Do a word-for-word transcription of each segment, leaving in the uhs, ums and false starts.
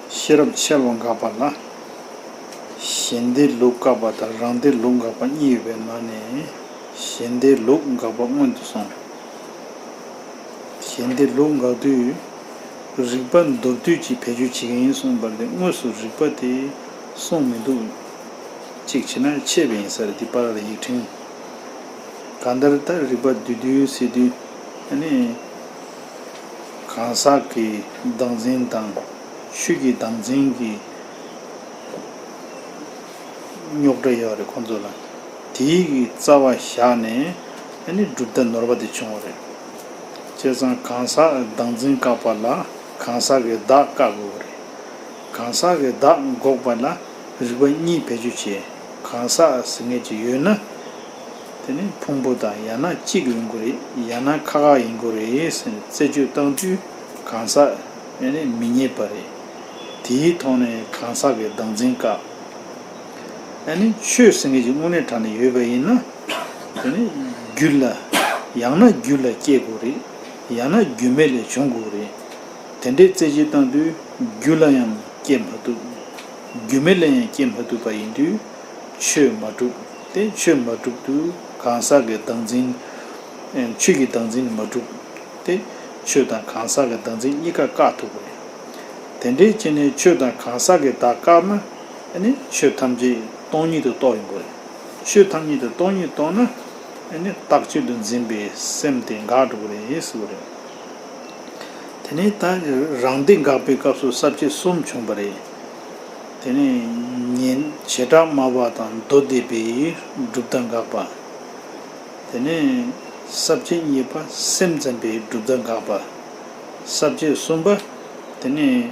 ཤེས་རབ་འཆལ་བ་འགགས་པ་ལ། གཞན་སྡེ་ལུགས་བཀག་པ་དང་རང་སྡེ་ལུགས་འགགས་པ་གཉིས་ཡོད་པའི་ནང་ནས་གཞན་སྡེ་ལུགས་འགགས་པ་སྔོན་དུ་སོང་། གཞན་སྡེ་ལུགས་འགགས་དུས་རིགས་པ་མདོར་བསྡུས་ཀྱིས་བེད་སྤྱོད་བྱེད་ཀྱི་ཡིན་གསུངས་པ་འདི་དངོས་སུ་རིགས་པ་དེ་གསུངས་མི་འདུག་གཅིག་བྱས་ན་ཆད་པ་ཡིན་ས་རེད། འདི་པར་ལ་ཡིག་ཕྲེང་། གང་ལྟར་ད་རིགས་པ་བསྡུས་བསྡུས་ཟེར་དུས་ཨ་ནི་གང་ཟག་གི་བདག་འཛིན་དང་ཆོས་ཀྱི་བདག་འཛིན་གྱི་རྙོག་དྲ་ཡོད་རེད་ཁོང་ཚོ་ལ། དེའི་གི་རྩ་བ་བཞག་ནས་ཨ་ནི་གྲུབ་མཐའ་ནོར་བ་དེ་བྱུང་བ་རེད། བྱས་ཙང་གང་ཟག་བདག་འཛིན་བཀག་པ་ལ་གང་ཟག་གི་བདག་བཀག་དགོས་པ་རེད། གང་ཟག་གི་བདག་འགོག་པ་ལ་རིགས་པ་གཉིས་བེད་སྤྱོད་བྱེད། གང་ཟག་ཟེར་མཁན་ཅིག་ཡོད་ན། དེ་ནི་ཕུང་པོ་དང་ཡང་ན་གཅིག་ཡིན་དགོས་རེད། ཡང་ན་ཁ་ཁ་ཡིན་དགོས་རེད་ཟེར་ནས་རྩད་གཅོད་བཏང་དུས་གང་ཟག་ཨ་ནི་མི་རྙེད་པ་རེད། དེའི་ཐོག་ནས་གང་ཟག་གི་བདག་འཛིན་བཀག་ཨ་ནི་ཆོས་ཟེར་མཁན་ཅིག་དངོས་གནས་དྲང་གནས་ཡོད་པ་ཡིན་ན། དེ་ནི་རྒྱུད་ལ། ཡང་ན་རྒྱུད་ལ་སྐྱེ་དགོས་རེད། ཡང་ན་རྒྱུད་མེད་ལས་བྱུང་དགོས་རེད། དེ་འདྲའི་རྩད་གཅོད་བཏང་དུས་རྒྱུད་ལ་ཡང་སྐྱེ་མ་ཐུབ། རྒྱུད་མེད་ལ་ཡང་སྐྱེ་མ་ཐུབ་པ་ཡིན་དུས་ཆོས་མ་གྲུབ། དེ་ཆོས་མ་གྲུབ་དུས་གང་ཟག་གི་བདག་འཛིན། ཨེ། ཆོས་ཀྱི་བདག་འཛིན་མ་གྲུབ། དེ་ཆོས་དང་གང་ཟག་གི་བདག་འཛིན་གཉིས་ཀ་བཀག་ཐུབ་པ་རེད། དེ་འདྲའི་བྱས་ནས་ཆོས་དང་གང་ཟག་གི་བདག་བཀག་ན་ཨ་ནི་ཆོས་ཐམས་ཅད་སྟོང་ཉིད་དུ་རྟོགས་ཡོང་གི་རེད། ཆོས་ཐམས་ཅད་དུ་སྟོང་ཉིད་རྟོགས་ན་ཨ་ནི་རྟག་གཅོད་དུ་འཛིན་པའི་སེམས་དེ་འགག་འགྲོ་གི་རེད་ཟེར་བ་རེད། དེ་ནས་ད་རང་སྡེ་འགག་པའི་སྐབས་སུ་ས་བཅད་གསུམ་བྱུང་བ་རེད། དེ་ནས་ཉན། བྱེ་བྲག་སྨྲ་བ་དང་མདོ་སྡེ་པའི་གྲུབ་མཐའ་འགག་པ། དེ་ནས་ས་བཅད་གཉིས་པ་སེམས་ཙམ་པའི་གྲུབ་མཐའ་འགག་པ། ས་བཅད་གསུམ་པ་དེ་ནས་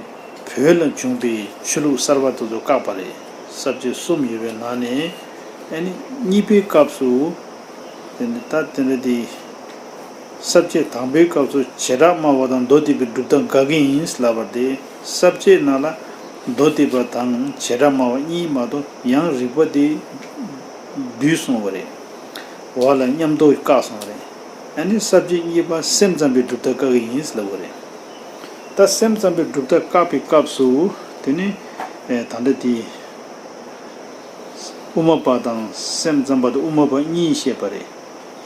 བོད་ལ་བྱུང་བའི་ཆོས་ལུགས་གསར་པ་དེ་ཚོ་བཀག་པ་རེད། ས་བཅད་གསུམ་ཡོད་པའི་ནང་ནས་ཨ་ནི་གཉིས་པའི་སྐབས་སུ་དེ་ནས་ད་དེ་འདྲ་དེ། ས་བཅད་དང་པོའི་སྐབས་སུ་བྱེ་བྲག་སྨྲ་བ་དང་མདོ་སྡེ་པའི་གྲུབ་མཐའ་འགག་གི་ཡིན་ལབ་པ་དེ། ས་བཅད་ནང་ལ་མདོ་སྡེ་པ་དང་བྱེ་བྲག་སྨྲ་བ་གཉིས་མ་གཏོགས་ཡང་རིགས་པ་དེ་བསྡུས་སོང་བ་རེད། འོག་ལ་མཉམ་དུ་བཀག་སོང་བ་རེད། ཨ་ནི་ས་བཅད་གཉིས་པ་སེམས་ཙམ་པའི་གྲུབ་མཐའ་བཀག་གི་ཡིན་ལབ་པ་རེད། ད་སེམས་ཙམ་པའི་གྲུབ་མཐའ་བཀག་པའི་སྐབས་སུ་དེ་ནི་ད་ལྟ་དེ་དབུ་མ་པ་དང་སེམས་ཙམ་པ་དང་དབུ་མ་པ་གཉིས་བཤད་པ་རེད།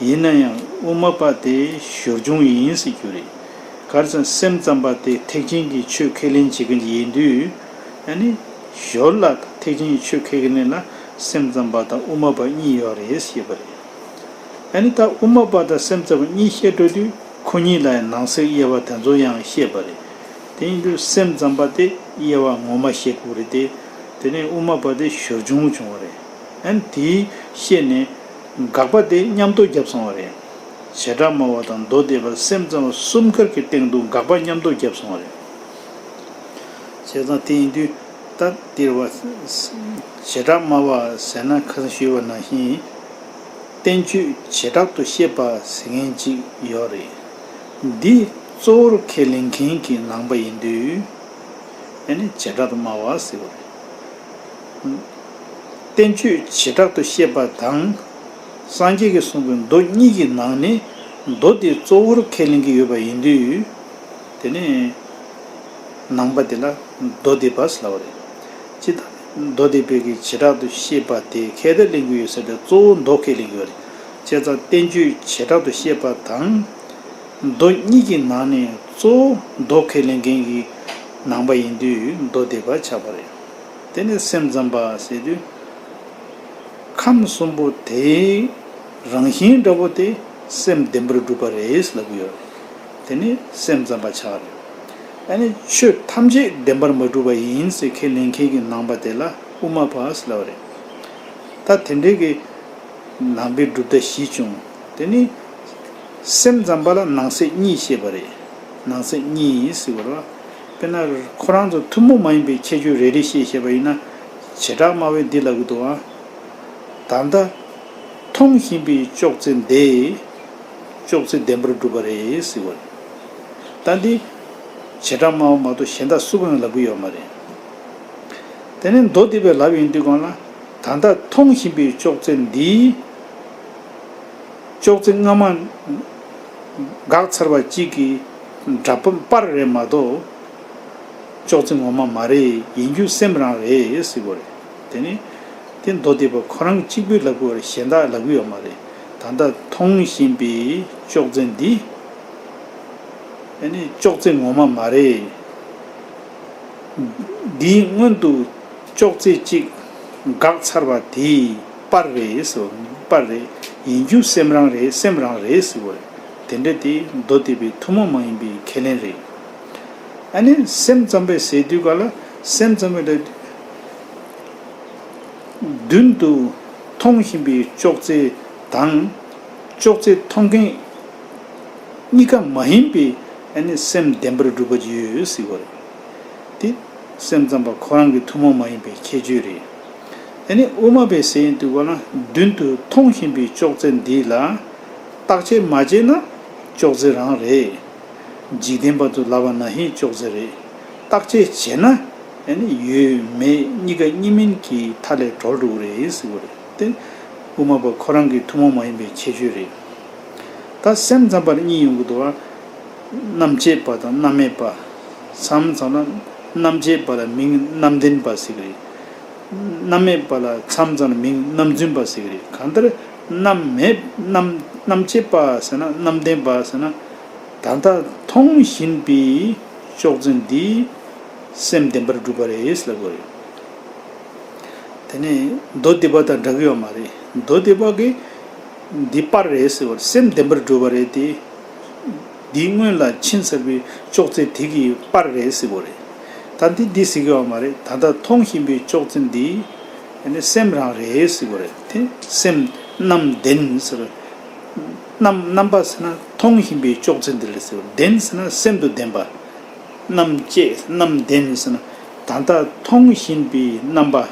ཡིན་ན་ཡང་དབུ་མ་པ་དེ་ཞོར་བྱུང་ཡིན་ཟེར་རྒྱུ་རེད། ག་རེ་ཟེར་ན་སེམས་ཙམ་པ་དེ་ཐེག་ཆེན་གྱི་ཆོས་ཁས་ལེན་བྱེད་མཁན་ཅིག་ཡིན་དུས། ཨ་ནི་ཞོར་ལ་ཐེག་ཆེན་གྱི་ཆོས་ཁས་ལེན་ལ་སེམས་ཙམ་པ་དང་དབུ་མ་པ་གཉིས་ཡོད་རེད་ཞེས་པ་རེད། ཨ་ནི་ད་དབུ་མ་པ་དང་སེམས་ཙམ་པ་གཉིས་བཤད་འགྲོ་དུས་ཁོ་གཉིས་ལ་ཡང་ནང་གསེས་དབྱེ་བ་དེ་ཚོ་ཡང་བཤད་པ་རེད། དེ་ཡིན་དུས་སེམས་ཙམ་པ་དེ་དབྱེ་བ་ངོ་མ་བཤད་དགོས་རེད་དེ། དེ་ནས་དབུ་མ་པ་དེ་ཞོར་བྱུང་བྱུང་བ་རེད། ཨ་ནི་དེའི་ཤེས་ནས་དགག་པ་དེ་མཉམ་དུ་བརྒྱབ་སོང་བ་རེད། བྱེ་བྲག་སྨྲ་བ་དང་མདོ་སྡེ་པ་སེམས་ཙམ་པ་གསུམ་ཀར་གྱི་སྟེང་དུ་དགག་པ་མཉམ་དུ་བརྒྱབ་སོང་བ་རེད། བྱས་ཙང་དེ་ཡིན་དུས་ད་འདིར་བ་བྱེ་བྲག་སྨྲ་བ་ཟེར་ན་ཁ་སང་ཞུས་པ་ནང་བཞིན་བསྟན་བཅོས་བྱེ་བྲག་ཏུ་བཤད་པ་ཟེར་མཁན་ཅིག་ཡོད་རེད། འདི་གཙོ་བོར་ཁས་ལེན་མཁན་གྱི་ནང་པ་ཡིན་དུས། ཨ་ནི་བྱེ་བྲག་ཏུ་སྨྲ་བ་ཟེར་བ་རེད། བསྟན་བཅོས་བྱེ་བྲག་ཏུ་བཤད་པ་དང་། སངས་རྒྱས་ཀྱིས་གསུངས་པའི་མདོ་གཉིས་ཀྱི་ནང་ནས་མདོ་དེ་གཙོ་བོར་ཁས་ལེན་གྱི་ཡོད་པ་ཡིན་དུས། དེ་ནས་ནང་པ་དེ་ལ་མདོ་སྡེ་པ་ཟེར་ལབ་པ་རེད། ཇི་ལྟར་མདོ་སྡེ་པའི་གི་བྱེ་བྲག་ཏུ་བཤད་པ་དེ་ཁས་ལེན་གྱི་ཡོད་ས་དེ་གཙོ་བོ་མདོ་ཁས་ལེན་གྱི་ཡོད་རེད། བྱས་ཙང་བསྟན་བཅོས་བྱེ་བྲག་ཏུ་བཤད་པ་དང་། མདོ་གཉིས་ཀྱི་ནང་ནས་གཙོ་བོ་མདོ་ཁས་ལེན་མཁན་གྱི་ནང་པ་ཡིན་དུས་མདོ་སྡེ་པ་ཆགས་པ་རེད། དེ་ནས་སེམས་ཙམ་པ་ཟེར་དུས། ཁམས་གསུམ་པོ་དེའི་རང་བཞིན་འདྲ་པོ་དེ་སེམས་བདེན་པར་གྲུབ་པ་རེད་ལབ་ཀྱི་ཡོད་རེད། དེ་ནི་སེམས་ཙམ་པ་ཆགས་རེད། ཨ་ནི་ཆོས་ཐམས་ཅད་བདེན་པར་མ་གྲུབ་པ་ཡིན་ཟེར་ཁས་ལེན་མཁན་གྱི་ནང་པ་དེ་ལ་དབུ་མ་པ་ཟེར་ལབ་པ་རེད། ད་དེ་འདྲའི་གི་ནང་པའི་གྲུབ་མཐའ་བཞི་བྱུང་། དེ་ནི་སེམས་ཙམ་པ་ལ་ནང་གསེས་གཉིས་བཤད་པ་རེད། ནང་གསེས་གཉིས་ཟེར་བ་རེད་བ། དཔེར་ན་ཁོ་རང་ཚོ་ཐུན་མོང་མ་ཡིན་པའི་ཁྱད་ཆོས་རེ་རེ་བཤད་བཤད་པ་ཡིན་ན། བྱེ་བྲག་སྨྲ་བས་འདི་ལབ་ཀྱི་འདུག་ཨ། ད་ལྟ་མཐོང་བཞིན་པའི་ཅོག་ཙེ་འདི་ཅོག་ཙེ་བདེན་པར་གྲུབ་པ་རེད་ཟེར་བ་རེད། ད་འདི་བྱེ་བྲག་སྨྲ་བ་མ་གཏོགས་གཞན་དག་སུ་གང་ལབ་ཀྱི་ཡོད་མ་རེད། དེ་ནས་མདོ་སྡེ་པས་ལབ་ཡོང་དུས་སྒང་ལ། ད་ལྟ་མཐོང་བཞིན་པའི་ཅོག་ཙེ་འདི། ཅོག་ཙེ་སྔ་མ་འགག་ཚར་བ་གཅིག་གི་འདྲ་པར་རེད་མ་གཏོགས། ཅོག་ཙེ་ངོ་མ་མ་རེད། ཡིན་རྒྱུ་སེམས་རང་རེད་ཟེར་གྱི་ཡོད་རེད། དེ་ནི་དེ་མདོ་སྡེ་པ་ཁོ་རང་གཅིག་པུས་ལབ་ཀྱི་ཡོད་རེད། གཞན་དག་ལབ་ཀྱི་ཡོད་མ་རེད། ད་ལྟ་མཐོང་བཞིན་པའི་ཅོག་ཙེ་འདི་ཨ་ནི་ཅོག་ཙེ་ངོ་མ་མ་རེད། འདིའི་སྔོན་དུ་ཅོག་ཙེ་གཅིག་འགག་ཚར་བ་དེ་པར་རེད་ཟེར། པར་རེད། ཡིན་རྒྱུ་སེམས་རང་རེད། སེམས་རང་རེད་ཟེར་བ་རེད། དེ་འདྲ་དེ་མདོ་སྡེ་པའི་ཐུན་མོང་མ་ཡིན་པའི་ཁས་ལེན་རེད། ཨ་ནི་སེམས་ཙམ་པས་ཟེར་དུས་ག་ལ། སེམས་ཙམ་པས་ལ་མདུན་དུ་མཐོང་བཞིན་པའི་ཅོག་ཙེ་དང་། ཅོག་ཙེ་མཐོང་མཁན་གཉིས་ཀ་མ་ཡིན་པའི་ཨ་ནི་སེམས་བདེན་པར་གྲུབ་པ་ཡོད་ཟེར་བ་རེད། དེ་སེམས་ཙམ་པ་ཁོ་རང་གི་ཐུན་མོང་མ་ཡིན་པའི་ཁྱད་ཆོས་རེད། ཨ་ནི་དབུ་མ་པས་ཟེར་དུས་ག་ལ། མདུན་དུ་མཐོང་བཞིན་པའི་ཅོག་ཙེ་འདི་ལ་བརྟག་དཔྱད་མ་བྱས་ན་ཅོག་ཙེ་རང་རེད། འཇིག་རྟེན་པ་ཚོས་ལབ་པ་ནང་བཞིན་ཅོག་ཙེ་རེད། བརྟག་དཔྱད་བྱས་ན་ཨ་ནི་ཡོད་མེད་གཉིས་ཀ་གཉིས་མིན་གྱི་མཐའ་ལས་གྲོལ་འགྲོ་གི་རེད་ཟེར་བ་རེད། དེ་དབུ་མ་པ་ཁོ་རང་གི་ཐུན་མོང་མ་ཡིན་པའི་ཁྱད་ཆོས་རེད། ད་སེམས་ཙམ་པར་གཉིས་ཡོང་གི་འདུག་བ། རྣམ་བཅད་པ་དང་རྣམ་མེད་པ། མཚམས་མཚམས་ལ་རྣམ་བཅད་པ་ལ་མིང་རྣམ་བདེན་པ་ཟེར་གི་རེད། རྣམ་མེད་པ་ལ་མཚམས་མཚམས་ལ་མིང་རྣམ་རྫུན་པ་ཟེར་གི་རེད། གང་ལྟར་རྣམ་མེད་རྣམ་རྣམ་བཅད་པ་ཟེར་ན། རྣམ་བདེན་པ་ཟེར་ན། ད་ལྟ་མཐོང་བཞིན་པའི་ཅོག་ཙེ་འདི་སེམས་བདེན་པར་གྲུབ་པ་རེད་ལབ་དགོས་རེད། དེ་ནས་མདོ་སྡེ་པ་དང་འདྲ་གི་ཡོད་མ་རེད། མདོ་སྡེ་པ་གིས་འདི་པར་རེད་ཟེར་བར། སེམས་བདེན་པར་གྲུབ་པ་རེད་དེ། འདིའི་སྔོན་ལ་ཕྱིན་ཚར་བའི་ཅོག་ཙེ་དེ་གི་པར་རེད་ཟེར་བ་རེད། ད་འདི་འདི་ཟེར་གི་ཡོད་མ་རེད། ད་ལྟ་མཐོང་བཞིན་པའི་ཅོག་ཙེ་འདི་ཨ་ནི་སེམས་རང་རེད་ཟེར་བ་རེད། དེ་སེམས་རྣམ་བདེན་ཟེར། རྣམ་རྣམ་པ་ཟེར་ན་མཐོང་བཞིན་པའི་ཅོག་ཙེ་འདི་རེད་ཟེར་བ། བདེན་ཟེར་ན་སེམས་དང་ལྡན་པ། རྣམ་བཅད་རྣམ་བདེན་ཟེར་ན། ད་ལྟ་མཐོང་བཞིན་པའི་རྣམ་པ།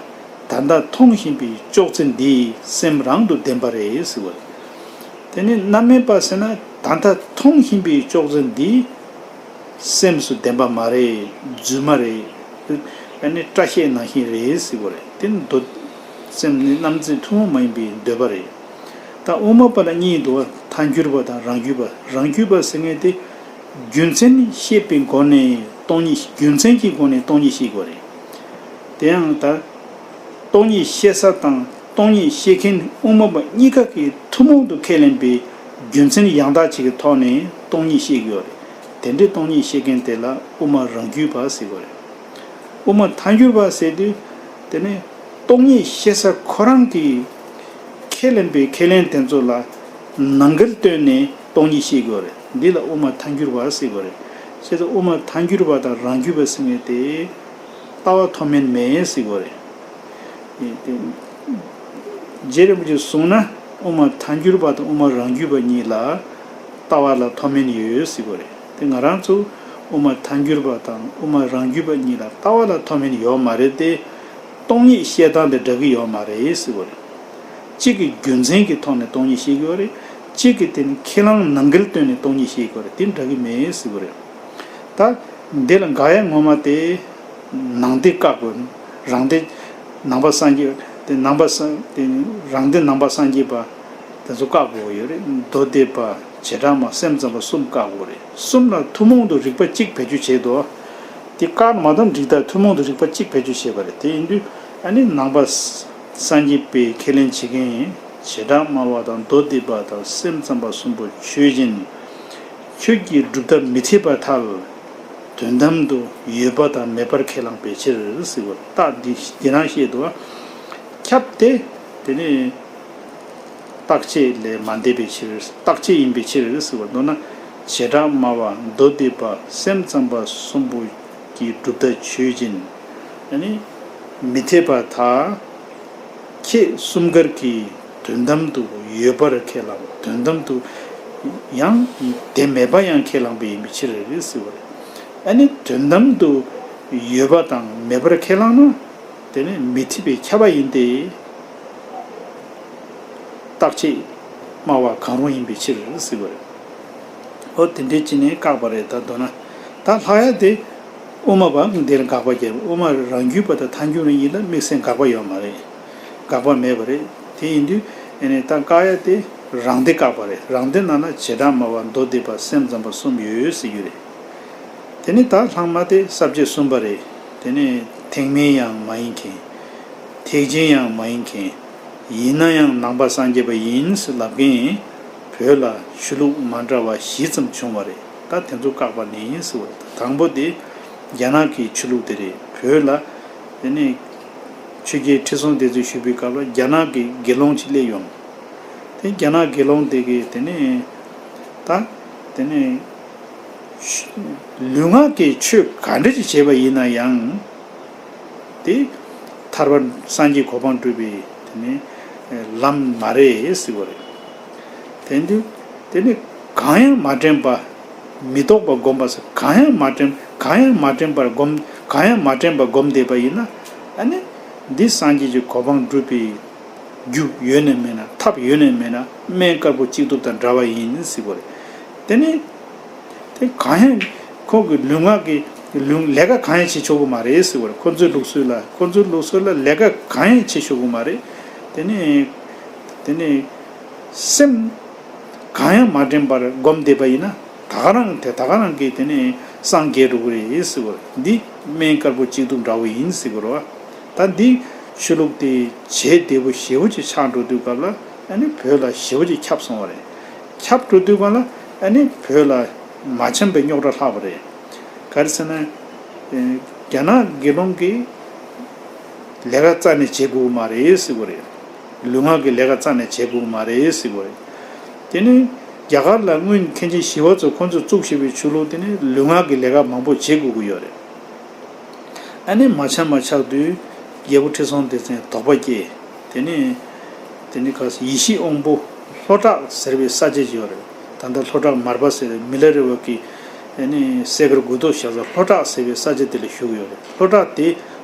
ད་ལྟ་མཐོང་བཞིན་པའི་ཅོག་ཙེ་འདི་སེམས་རང་དུ་ལྡན་པ་རེད་ཟེར་བ་རེད། དེ་ནས་རྣམ་མེད་པ་ཟེར་ན། ད་ལྟ་མཐོང་བཞིན་པའི་ཅོག་ཙེ་འདི་སེམས་སུ་ལྡན་པ་མ་རེད། རྫུན་མ་རེད། ཨ་ནི་སྐྲ་ཤད་ནང་བཞིན་རེད་ཟེར་བ་རེད། དེ་ནི་མདོ། སེམས་ནི་རྣམ་འཛིན་ཐུན་མོང་མ་ཡིན་པའི་འདོད་པ་རེད། ད་དབུ་མ་པ་ལ་གཉིས་འདུག་བ། ཐལ་འགྱུར་བ་དང་རང་རྒྱུད་པ། རང་རྒྱུད་པ་ཟེར་མཁན་དེ་རྒྱུ་མཚན་ཤེས་པའི་སྒོ་ནས་སྟོང་ཉིད། རྒྱུ་མཚན་གྱི་སྒོ་ནས་སྟོང་ཉིད་ཤེས་དགོས་རེད། དེ་ཡང་ད་སྟོང་ཉིད་ཤེས་ས་དང་སྟོང་ཉིད་ཤེས་མཁན་དབུ་མ་པ་གཉིས་ཀ་གིས་ཐུན་མོང་དུ་ཁས་ལེན་པའི་རྒྱུ་མཚན་ཡང་དག་ཅིག་གི་ཐོག་ནས་སྟོང་ཉིད་ཤེས་ཀྱི་ཡོད་རེད། དེ་འདྲའི་སྟོང་ཉིད་ཤེས་མཁན་དེ་ལ་དབུ་མ་རང་རྒྱུད་པ་ཟེར་དགོས་རེད། དབུ་མ་ཐལ་འགྱུར་བ་ཟེར་དུས། དེ་ནི་སྟོང་ཉིད་ཤེས་ས་ཁོ་རང་གིས་ཁས་ལེན་པའི་ཁས་ལེན་དེ་ཚོ་ལ་ནང་འགལ་བཏོན་ནས་སྟོང་ཉིད་ཤེས་དགོས་རེད། འདི་ལ་དབུ་མ་ཐལ་འགྱུར་བ་ཟེར་དགོས་རེད། བྱས་ཙང་དབུ་མ་ཐལ་འགྱུར་བ་དང་རང་རྒྱུད་པ་ཟེར་མཁན་དེ་ལྟ་བ་མཐོ་དམན་མེད་ཟེར་དགོས་རེད། དེ་རྗེ་རིན་པོ་ཆེས་གསུངས་ན་དབུ་མ་ཐལ་འགྱུར་བ་དང་དབུ་མ་རང་རྒྱུད་པ་གཉིས་ལ་ལྟ་བ་ལ་མཐོ་དམན་ཡོད་ཟེར་བ་རེད། དེ་ང་རང་ཚོ་དབུ་མ་ཐལ་འགྱུར་བ་དང་དབུ་མ་རང་རྒྱུད་པ་གཉིས་ལ་ལྟ་བ་ལ་མཐོ་དམན་ཡོད་མ་རེད་དེ། སྟོང་ཉིད་བཤད་སྟངས་དེ་འདྲ་གི་ཡོད་མ་རེད་ཟེར་བ་རེད། གཅིག་གིས་རྒྱུ་མཚན་གྱི་ཐོག་ནས་སྟོང་ཉིད་བཤད་ཀྱི་ཡོད་རེད། གཅིག་གིས་དེ་ནི་ཁས་བླངས་ནང་འགལ་བཏོན་ནས་སྟོང་ཉིད་བཤད་ཀྱི་ཡོད་རེད། དེ་འདྲ་གི་མེད་ཟེར་བ་རེད། ད་འདི་ལ་འགལ་ཡ་ངོ་མ་དེ་ནང་སྡེ་བཀག་དགོས། རང་སྡེ་ནང་པ་སངས་རྒྱས་དེ། ནང་པ་སངས་དེ་རང་སྡེ་ནང་པ་སངས་རྒྱས་པ་དེ་ཚོ་བཀག་དགོས་ཡོད་རེད། མདོ་སྡེ་པ། བྱེ་བྲག་སྨྲ། སེམས་ཙམ་པ་གསུམ་བཀག་དགོས་རེད། གསུམ་ལ་ཐུན་མོང་དུ་རིགས་པ་གཅིག་བེད་སྤྱོད་བྱེད་དོ། དེ་བཀག་མ་བཏང་འགྲིག་ད་ཐུན་མོང་དུ་རིགས་པ་གཅིག་བེད་སྤྱོད་བྱེད་པ་རེད། དེ་ཡིན་དུས་ཨ་ནི་ནང་པ་སངས་རྒྱས་པའི་ཁས་ལེན་བྱེད་མཁན་བྱེ་བྲག་སྨྲ་བ་དང་མདོ་སྡེ་པ་དང་སེམས་ཙམ་པ་གསུམ་པོ་ཆོས་ཅན། ཁྱོད་ཀྱིས་སྒྲུབ་ཐབས་མི་འཐད་པར་ཐལ། དོན་དམ་དུ་ཡོད་པ་དང་མེད་པར་ཁས་བླངས་པའི་ཕྱིར་ཟེར་བ། རྟགས་འདི་འདི་རང་བཤད་འདུག་བ། ཁྱབ་སྟེ། དེ་ནི་རྟག་ཆད་ལས་མ་འདས་པའི་ཕྱིར། རྟག་ཆད་ཡིན་པའི་ཕྱིར་ཟེར་བ། མདོར་ན་བྱེ་བྲག་སྨྲ་བ། མདོ་སྡེ་པ། སེམས་ཙམ་པ་གསུམ་པོ་གི་སྒྲུབ་ཐབས་ཆོས་ཅན། ཨ་ནི་མི་འཐད་པར་ཐལ། ཁྱེད་གསུམ་ཀར་གྱིས་དོན་དམ་དུ་ཡོད་པར་ཁས་བླངས། དོན་དམ་དུ་ཡང་དེ་མེད་པ་ཡང་ཁས་བླངས་པ་ཡིན་པའི་ཕྱིར་རེད་ཟེར་བ་རེད། ཨ་ནི་དོན་དམ་དུ་ཡོད་པ་དང་མེད་པར་ཁས་བླངས་ན། དེ་ནི་མི་འཐད་པས་ཁྱབ་པ་ཡིན་ཏེ། རྟག་ཆད་སྨྲ་བ་གང་རུང་ཡིན་པའི་ཕྱིར་ཟེར་བ་རེད། ཨོ་དེ་འདྲའི་ཅི་ནས་བཀག་པ་རེད། ད་མདོར་ན་ད་ལྷག་ཡ་དེ་དབུ་མ་པ་འདིར་དགག་པ་བརྒྱབ། དབུ་མ་རང་རྒྱུད་པ་དང་ཐལ་འགྱུར་གཉིས་ལ་དམིགས་བསལ་དགག་པ་ཡོད་མ་རེད། དགག་པ་མེད་པ་རེད། དེ་ཡིན་དུས་ཨེ་ནས་ད་བཀག་ཡ་དེ་རང་སྡེ་བཀག་པ་རེད། རང་སྡེ་ནང་ལ་བྱེ་བྲག་སྨྲ་བ། མདོ་སྡེ་པ། སེམས་ཙམ་པ་གསུམ་ཡོད་ཟེར་རྒྱུ་རེད། དེ་ནས་ད་ལྷག་མ་དེ་ས་བཅད་གསུམ་པ་རེད། དེ་ནས་ཐེག་དམན་ཡང་མ་ཡིན་མཁན། ཐེག་ཆེན་ཡང་མ་ཡིན་མཁན། ཡིན་ན་ཡང་ནང་པ་སངས་རྒྱས་པ་ཡིན་ཟེར་ལབ་མཁན་བོད་ལ་ཆོས་ལུགས་མ་འདྲ་བ་བཞི་ཙམ་བྱུང་བ་རེད། ད་དེ་ཚོ་བཀག་པ་ནི་ཟེར་བ་རེད། དང་པོ་དེ་རྒྱ་ནག་གི་ཆོས་ལུགས་དེ་རེད། བོད་ལ་དེ་ནས་ཆོས་རྒྱལ་ཁྲི་སྲོང་ལྡེ་བཙན་བཞུགས་པའི་སྐབས་ལ་རྒྱ་ནག་གི་དགེ་སློང་ཅིག་སླེབས་ཡོང་། དེ་རྒྱ་ནག་དགེ་སློང་དེ་གིས་དེ་ནས་ད་དེ་ནས་ལུས་ངག་གི་ཆོས་ག་འདྲ་ཅིག་བྱས་པ་ཡིན་ན་ཡང་དེ་ཐར་པ་སངས་རྒྱས་གོ་འཕང་སྒྲུབ་པའི་དེ་ནས་ལམ་མ་རེད་ཟེར་བ་རེད། དེ་དུས་དེ་ནི་གང་ཡང་མ་དྲན་པ། མི་རྟོག་པ་བསྒོམ་པ་ཟེར། གང་ཡང་མ་དྲན། གང་ཡང་མ་དྲན་པར་བསྒོམ། གང་ཡང་མ་དྲན་པར་བསྒོམ་བསྡད་པ་ཡིན་ན། ཨ་ནི་འདི་སངས་རྒྱས་ཀྱི་གོ་འཕང་སྒྲུབ་པའི་རྒྱུ་ཡོད་ནས་མེད་ན། ཐབས་ཡོད་ནས་མེད་ན། སྨན་དཀར་པོ་གཅིག་གཏུབ་དང་འདྲ་བ་ཡིན་ཟེར་བ་རེད། དེ་ནི་དེ་གང་ཡང་ཁོང་གི་ལུས་ངག་གི་ལུས་ལས་ཀ་གང་ཡང་བྱེད་ཆོག་གི་མ་རེད་ཟེར་བ་རེད། ཁོ་ཚོའི་ལུགས་སྲོལ་ལ། ཁོ་ཚོའི་ལུགས་སྲོལ་ལ་ལས་ཀ་གང་ཡང་བྱེད་ཆོག་གི་མ་རེད། དེ་ནི་དེ་ནི་སེམས་གང་ཡང་མ་དྲན་པར་བསྒོམ་བསྡད་པ་ཡིན་ན། ད་ག་རང་དེ་ད་ག་རང་གིས་དེ་ནས་སངས་རྒྱས་འགྲོ་གི་རེད་ཟེར་བ་རེད། འདི་སྨན་དཀར་པོ་གཅིག་གཏུབ་འདྲ་བོ་ཡིན་ཟེར་གི་རེད་བ། ད་འདི་ཆོས་ལུགས་དེ་བྱེད་བདེ་པོ་ཞེ་པོ་ཅིག་ཆགས་འགྲོ་དུས་སྐབས་ལ། ཨ་ནི་བོད་ལ་ཞེ་པོ་ཅིག་ཁྱབ་སོང་བ་རེད། ཁྱབ་འགྲོ་དུས་སྐབས་ལ་ཨ་ནི་བོད་ལ་མ་འཆམ་པའི་རྙོག་དྲ་ལྷགས་པ་རེད། ག་རེ་ཟེར་ན། ཨེ། རྒྱ་ནག་དགེ་སློང་གིས་ལས་ཀ་རྩ་ནས་བྱེད་དགོས་མ་རེད་ཟེར་གི་རེད། ལུས་ངག་གི་ལས་ཀ་རྩ་ནས་བྱེད་དགོས་མ་རེད་ཟེར་གི་རེད། དེ་ནི་རྒྱ་གར་ལ་སྔོན་མཁན་ཆེན་ཞི་བ་འཚོ་ཁོང་ཚོས་བཙུགས་བཞག་པའི་ཆོས་ལུགས་དེ་ནི་ལུས་ངག་གི་ལས་ཀ་མང་པོ་བྱེད་དགོས་ཀྱི་ཡོད་རེད། ཨ་ནི་མ་འཆམ་པ་ཆགས་དུས་རྒྱལ་པོ་ཁྲི་སྲོང་ལྡེ་བཙན་དོགས་པ་སྐྱེས། དེ་ནི་དེ་ནི་ག་ས་ཡེ་ཤེས་དབང་པོ་ལྷོ་བྲག་ཟེར་བའི་ས་ཆ་ཅིག་ཡོད་རེད། ད་ལྟ་ལྷོ་བྲག་མར་པ་ཟེར་མི་ལ་རི་བ་གི་ཨ་ནི་སེ་གར་དགུ་ཐོག་བཞག་ས་ལྷོ་བྲག་ཟེར་བའི་ས་ཆ་དེ་ལ་བཞུགས་ཡོད་རེད། ལྷོ་བྲག་དེ་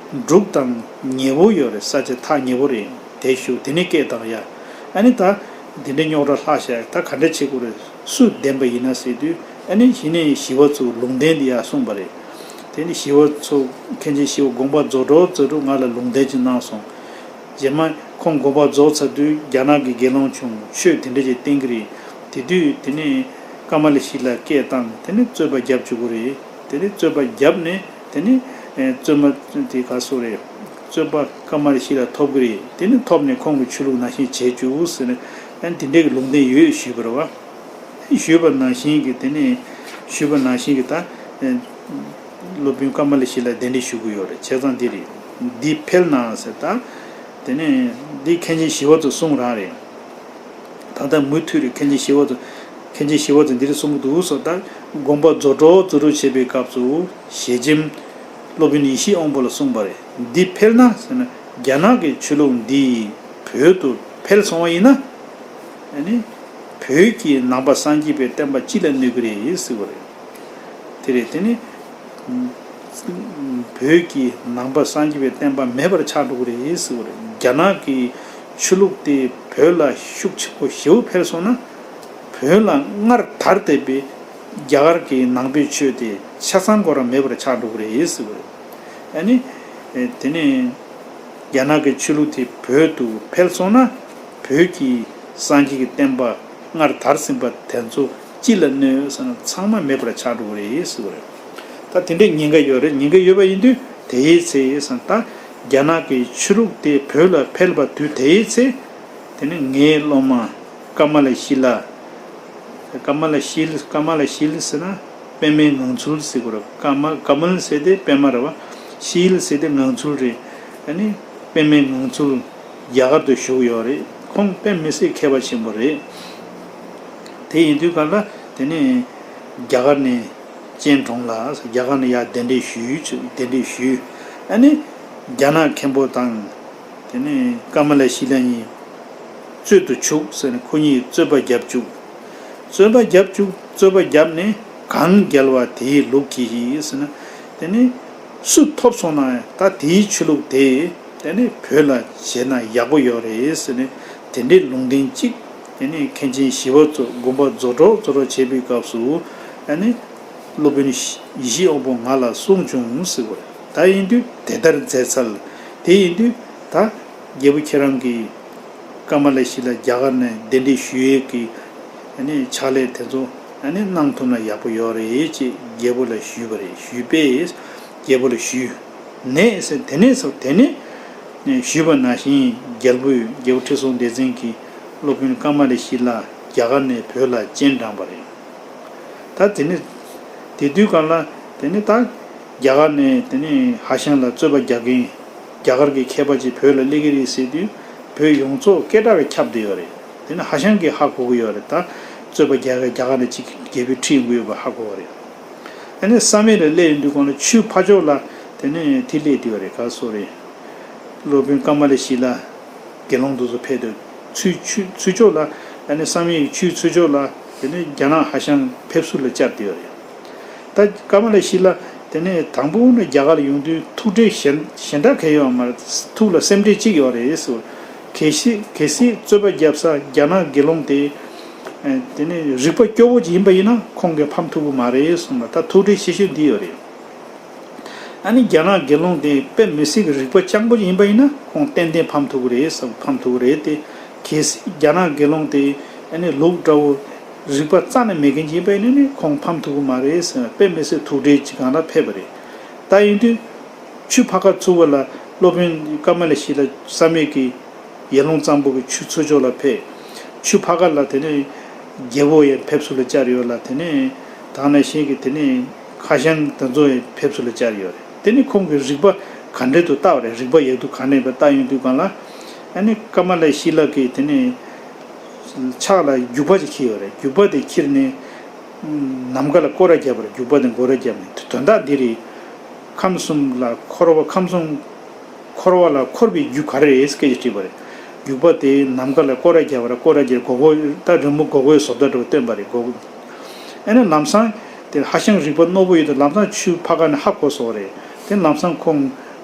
འབྲུག་དང་ཉེ་བོ་ཡོད་རེད། ས་ཆ་ཐག་ཉེ་བོ་རེད། དེ་བཞུགས། དེ་ནི་སྐད་བཏང་ཡ། ཨ་ནི་ད་དེ་འདྲའི་རྙོག་དྲ་ལྷག་ཤག་ད་ག་འདྲ་བྱེད་དགོས་རེད། སུ་བདེན་པ་ཡིན་ན་ཟེར་དུས། ཨ་ནི་གཞི་ནས་ཞི་བ་འཚོ་ལུང་བསྟན་འདི་ཡར་གསུངས་པ་རེད། དེ་ནི་ཞི་བ་འཚོ་མཁན་ཆེན་ཞི་བ་དགོངས་པ་རྫོགས་འགྲོ་རྫོགས་འགྲོ་ང་ལ་ལུང་བསྟན་ཅིག་གནང་སོང་། རྗེས་མ་ཁོང་དགོངས་པ་རྫོགས་ཚར་དུས་རྒྱ་ནག་གི་དགེ་སློང་བྱུང་། ཆོས་དེ་འདྲ་ཅིག་བསྟན་གྱི་རེད། དེ་དུས་དེ་ནི་ཀ་མ་ལ་ཤི་ལ་སྐད་བཏང་། དེ་ནི་རྩོད་པ་རྒྱབ་བཅུག་གི་རེད། དེ་ནི་རྩོད་པ་བརྒྱབ་ནས་དེ་ནི་ཨེ་རྩོད་མ་དེ་ག་སོ་རེད། རྩོད་པ་ཀ་མ་ལ་ཤི་ལ་ཐོབ་ཀྱི་རེད། དེ་ནི་ཐོབ་ནས་ཁོང་གི་ཆོས་ལུགས་ནང་བཞིན་བྱེད་བཅུག་ཟེར་ནས། ཨ་ནི་དེ་འདྲའི་གི་ལུང་བསྟན་ཡོད་ཞུས་པ་རེད་བ། ཞུས་པ་ནང་བཞིན་གྱི་དེ་ནས་ཞུས་པ་ནང་བཞིན་གྱི་ད་ཨེ་སློབ་དཔོན་ཀ་མ་ལ་ཤཱི་ལ་གདན་འདྲེན་ཞུ་གི་ཡོད་རེད། བྱས་ཙང་འདི་རེད། འདི་འཕེལ་ན་ཟེར། ད་དེ་ནས་འདི་མཁན་ཆེན་ཞི་བ་འཚོ་གསུང་རང་རེད། ད་ལྟ་མུ་མཐུད་རེད། མཁན་ཆེན་ཞི་བ་འཚོ་མཁན་ཆེན་ཞི་བ་འཚོ་འདི་རེད་གསུང་གི་འདུག་ཟེར། ད་དགོངས་པ་རྫོགས་འགྲོ་རྫོགས་འགྲོ་བྱེད་པའི་སྐབས་སུ་ཞལ་ཆེམས་སློབ་དཔོན་ཡེ་ཤེས་དབང་པོ་ལ་གསུངས་པ་རེད། འདི་འཕེལ་ན་ཟེར་ན། རྒྱ་ནག་གི་ཆོས་ལུགས་འདི་བོད་དུ་འཕེལ་སོང་བ་ཡིན་ན། ཨ་ནི་བོད་ཀྱི་ནང་པ་སངས་རྒྱས་པའི་བསྟན་པ་སྤྱི་ལ་གནོད་ཀྱི་རེད་ཟེར་བ་རེད། དེ་རེད། དེ་ནི་བོད་ཀྱི་ནང་པ་སངས་རྒྱས་པའི་བསྟན་པ་མེད་པར་ཆགས་འགྲོ་གི་རེད་ཟེར་བ་རེད། རྒྱ་ནག་གི་ཆོས་ལུགས་དེ་བོད་ལ་ཤུགས་ཆེན་པོ་ཞེ་པོ་འཕེལ་སོང་ན། བོད་ལ་སྔར་དར་བསྡད་པའི་རྒྱ་གར་གྱི་ནང་པའི་ཆོས་དེ་ཆ་ཚང་ཁོ་རང་མེད་པར་ཆགས་འགྲོ་གི་རེད་ཟེར་བ་རེད། ཨ་ནི། ཨེ། དེ་ནས་རྒྱ་ནག་གི་ཆོས་ལུགས་དེ་བོད་དུ་འཕེལ་སོང་ན། བོད་ཀྱི་སངས་རྒྱས་ཀྱི་བསྟན་པ་སྔར་དར་ཟིན་པ་དེ་ཚོ་སྤྱི་ལ་གནོད་ཟེར་ན་ཚང་མ་མེད་པར་ཆགས་འགྲོ་གི་རེད་ཟེར་བ་རེད། ད་དེ་འདྲའི་ཉེན་ཁ་ཡོད་རེད། ཉེན་ཁ་ཡོད་པ་ཡིན་དུས་དེའི་ཚེ་ཟེར་ན། ད་རྒྱ་ནག་གི་ཆོས་ལུགས་དེ་བོད་ལ་འཕེལ་བ་དུས་དེའི་ཚེ། དེ་ནས་ངའི་སློབ་མ་ཀ་མ་ལ་ཤཱི་ལ། ཀ་མ་ལ་ཤཱི་ལ། ཀ་མ་ལ་ཤཱི་ལ་ཟེར་ན་པདྨའི་ངང་ཚུལ་ཟེར་གྱི་རེད། ཀ་མ། ཀ་མ་ལ་ཟེར་དེ་པདྨ་རེད་བ། ཤཱི་ལ་ཟེར་དེ་ངང་ཚུལ་རེད། ཨ་ནི་པདྨའི་ངང་ཚུལ་རྒྱ་གར་དུ་བཞུགས་ཡོད་རེད། ཁོང་དཔེ་མི་སྲིད་མཁས་པ་ཆེན་པོ་རེད། དེ་ཡིན་དུས་ག་ལ་དེ་ནས་རྒྱ་གར་ནས་གཅེན་གྲོང་ལ། རྒྱ་གར་ནས་ཡར་གདན་འདྲེན་ཞུས། གདན་འདྲེན་ཞུས། ཨ་ནི་རྒྱ་ནག་མཁན་པོ་དང་། དེ་ནས་ཀ་མ་ལ་ཤཱི་ལ་གཉིས་རྩོད་དུ་ཆུག་ཟེར་ནས་ཁོ་གཉིས་རྩོད་པ་བརྒྱབ་བཅུག་རྩོད་པ་བརྒྱབ་བཅུག་རྩོད་པ་བརྒྱབ་ནས་གང་རྒྱལ་བ་དེའི་ལུགས་ཀྱིས་ཟེར་ན། དེ་ནས་སུ་ཐོབ་སོང་ན་ད་དེའི་ཆོས་ལུགས་དེ་དེ་ནས་བོད་ལ་བྱས་ན་ཡག་པོ་ཡོད་རེད་ཟེར་ནས་དེ་འདྲའི་ལུང་བསྟན་གཅིག་དེ་ནས་མཁན་ཆེན་ཞི་བ་འཚོ་དགོངས་པ་རྫོགས་འགྲོ་རྫོགས་འགྲོ་བྱེད་པའི་སྐབས་སུ། ཨ་ནི་སློབ་དཔོན་ཡེ་ཤེས་དབང་པོ་ང་ལ་གསུངས་བྱུང་ཟེར་བ་རེད། ད་ཡིན་དུས་དེ་ལྟར་མཛད་ཚར། དེ་ཡིན་དུས་ད་རྒྱལ་པོ་ཁྱེད་རང་གིས་ཀ་མ་ལ་ཤཱི་ལ་རྒྱ་གར་ནས་གདན་འདྲེན་ཞུ་ཡས་ཀྱི་ཨ་ནི་ཕྱག་ལས་དེ་ཚོ་ ཨ་ནི་གནང་ཐུབ་ན་ཡག་པོ་ཡོད་རེད་ཅེས་རྒྱལ་པོ་ལ་ཞུས་པ་རེད། ཞུས་པས་རྒྱལ་པོ་ལ་ཞུས་ནས་ཟེར། དེ་ནས་ཟེར། དེ་ནས་ཞུས་པ་ནང་བཞིན་རྒྱལ་པོས་རྒྱལ་པོ་ཁྲི་སྲོང་ལྡེ་བཙན་གྱིས་སློབ་དཔོན་ཀ་མ་ལ་ཤཱི་ལ་རྒྱ་གར་ནས་བོད་ལ་སྤྱན་དྲངས་པ་རེད། ད་དེ་ནས་དེ་དུས་སྒང་ལ་དེ་ནས་ད་རྒྱ་གར་ནས་དེ་ནས་ཧྭ་ཤང་ལ་རྩོད་པ་རྒྱག་མཁན་རྒྱ་གར་གྱི་མཁས་པ་ཅིག་བོད་ལ་སླེབས་ཀྱི་རེད་ཟེར་དུས། བོད་ཡོངས་རྫོགས་སྐད་གྲགས་ཀྱིས་ཁྱབ་བསྡད་ཡོད་རེད། དེ་ནས་ཧྭ་ཤང་གིས་ཧ་གོ་གི་ཡོད་རེད། ད་རྩོད་པ་རྒྱག་མཁན་རྒྱ་གར་ནས་ཅིག་རྒྱལ་པོས་ཁྲིད་ཡོང་གི་ཡོད་པ་ཧ་གོ་བ་རེད། ཨ་ནི་བསམ་ཡས་ལ་སླེབས་ཡོང་དུས་སྒང་ལ་ཆུའི་ཕར་ཕྱོགས་ལ་དེ་ནས་དེ་སླེབས་བསྡད་ཡོད་རེད། ག་སོ་རེད། སློབ་དཔོན་ཀ་མ་ལ་ཤཱི་ལ་དགེ་སློང་དེ་ཚོ་ཕེབས་དུས་ཚུར་ཆུ་ཚུར་ཕྱོགས་ལ། ཨ་ནི་བསམ་ཡས་ཀྱི་ཆུའི་ཚུར་ཕྱོགས་ལ་དེ་ནས་རྒྱ་ནག་ཧྭ་ཤང་ཕེབས་བསུ་ལ་བཅར་བསྡད་ཡོད་རེད། ད་ཀ་མ་ལ་ཤཱི་ལ་དེ་ནས་དང་པོ་ནས་རྒྱ་གར་ལ་ཡོང་དུས་ཐུགས་ཁྲལ་གཞན་གཞན་དག་གང་ཡང་ཡོད་མ་རེད། ཐུགས་ལ་སེམས་ཁྲལ་གཅིག་ཡོད་རེད་ཟེར། གལ་སྲིད་གལ་སྲིད་རྩོད་པ་བརྒྱབ་ས་རྒྱ་ནག་དགེ་སློང་དེ་དེ་ནས་རིག་པ་སྐྱོ་བོ་ཅིག་ཡིན་པ་ཡིན་ན་ཁོང་གིས་ཕམ་ཐུབ་ཀྱི་མ་རེད་གསུངས་པ། ད་ཐུགས་ཁྲལ་ཆེ་ཤོས་འདི་ཡོད་རེད། ཨ་ནི་རྒྱ་ནག་དགེ་སློང་དེ་དཔེ་མི་སྲིད་ཀྱི་རིག་པ་སྤྱང་པོ་ཡིན་པ་ཡིན་ན་ཁོང་ཏན་ཏན་ཕམ་ཐུབ་ཀྱི་རེད་ཟེར། ཕམ་ཐུབ་ཀྱི་རེད་དེ། གལ་སྲིད་རྒྱ་ནག་དགེ་སློང་དེ་ཨ་ནི་ལུག་འདྲ་བོ་རིག་པ་རྩ་ནས་མེད་མཁན་ཅིག་ཡིན་པ་ཡིན་ན་ནི་ཁོང་ཕམ་ཐུབ་ཀྱི་མ་རེད་ཟེར། དཔེ་མི་སྲིད་ཐུགས་ཁྲལ་ཅིག་གང་ལ་ཕེབས་པ་རེད། ད་ཡིན་དུས་ཆུ་ཕར་ཁ་ཚུར་བ་ལ་སློབ་དཔོན་ཀ་མ་ལ་ཤཱི་ལ་བསམ་ཡས་ཀྱི་ཡར་ཀླུང་གཙང་པོ་གི་ཆུ་ཚུར་ཕྱོགས་ལ་ཕེབས། ཆུ་ཕར་ཁ་ལ་དེ་ནས་རྒྱལ་པོ་ཡང་ཕེབས་བསུ་ལ་བཅར་ཡོད་ལ། དེ་ནས་ད་ག་ནང་བཞིན་གྱི་དེ་ནས་ཁ་ཤང་དེ་ཚོ་ཡང་ཕེབས་བསུ་ལ་བཅར་ཡོད་རེད། དེ་ནས་ཁོང་གི་རིག་པ་ག་འདྲ་འདུག་བལྟ་བ་རེད། རིག་པ་ཡག་སྡུག་ག་འདྲ་ཡིན་པ་བལྟ་ཡོང་དུས་སྒང་ལ། ཨ་ནི་ཀ་མ་ལ་ཤཱི་ལ་གིས་དེ་ནས་ཕྱག་ལ་རྒྱུག་པ་ཅིག་འཁྱེར་ཡོད་རེད། རྒྱུག་པ་དེ་འཁྱེར་ནས་ནམ་མཁའ་ལ་སྐོར་ར་བརྒྱབ་པ་རེད། རྒྱུག་པ་དེ་སྐོར་ར་བརྒྱབ་ནས། དོན་དག་འདི་རེད། ཁམས་གསུམ་ལ་འཁོར་བ། ཁམས་གསུམ་འཁོར་བ་ལ་འཁོར་བའི་རྒྱུ་ག་རེ་རེད་ཟེར་སྐད་ཆ་དྲིས་པ་རེད། རྒྱུག་པ་དེ་ནམ་མཁའ་ལ་སྐོར་ར་རྒྱག་པ་རེད། སྐོར་ར་རྒྱག་སྒོར་སྒོར། ད་རི་མོ་སྒོར་སྒོར་བཟོ་ལྟ་འདྲ་བོ་སྟོན་པ་རེད། སྒོར། ཨ་ནི་ལམ་སང་དེ་ཧྭ་ཤང་རིག་པ་རྣོ་པོ་ཡོད་དུས་ལམ་སང་ཆུ་ཕར་ཁ་ནས་ཧ་གོ་སོང་བ་རེད། དེ་ལམ་སང་ཁོང་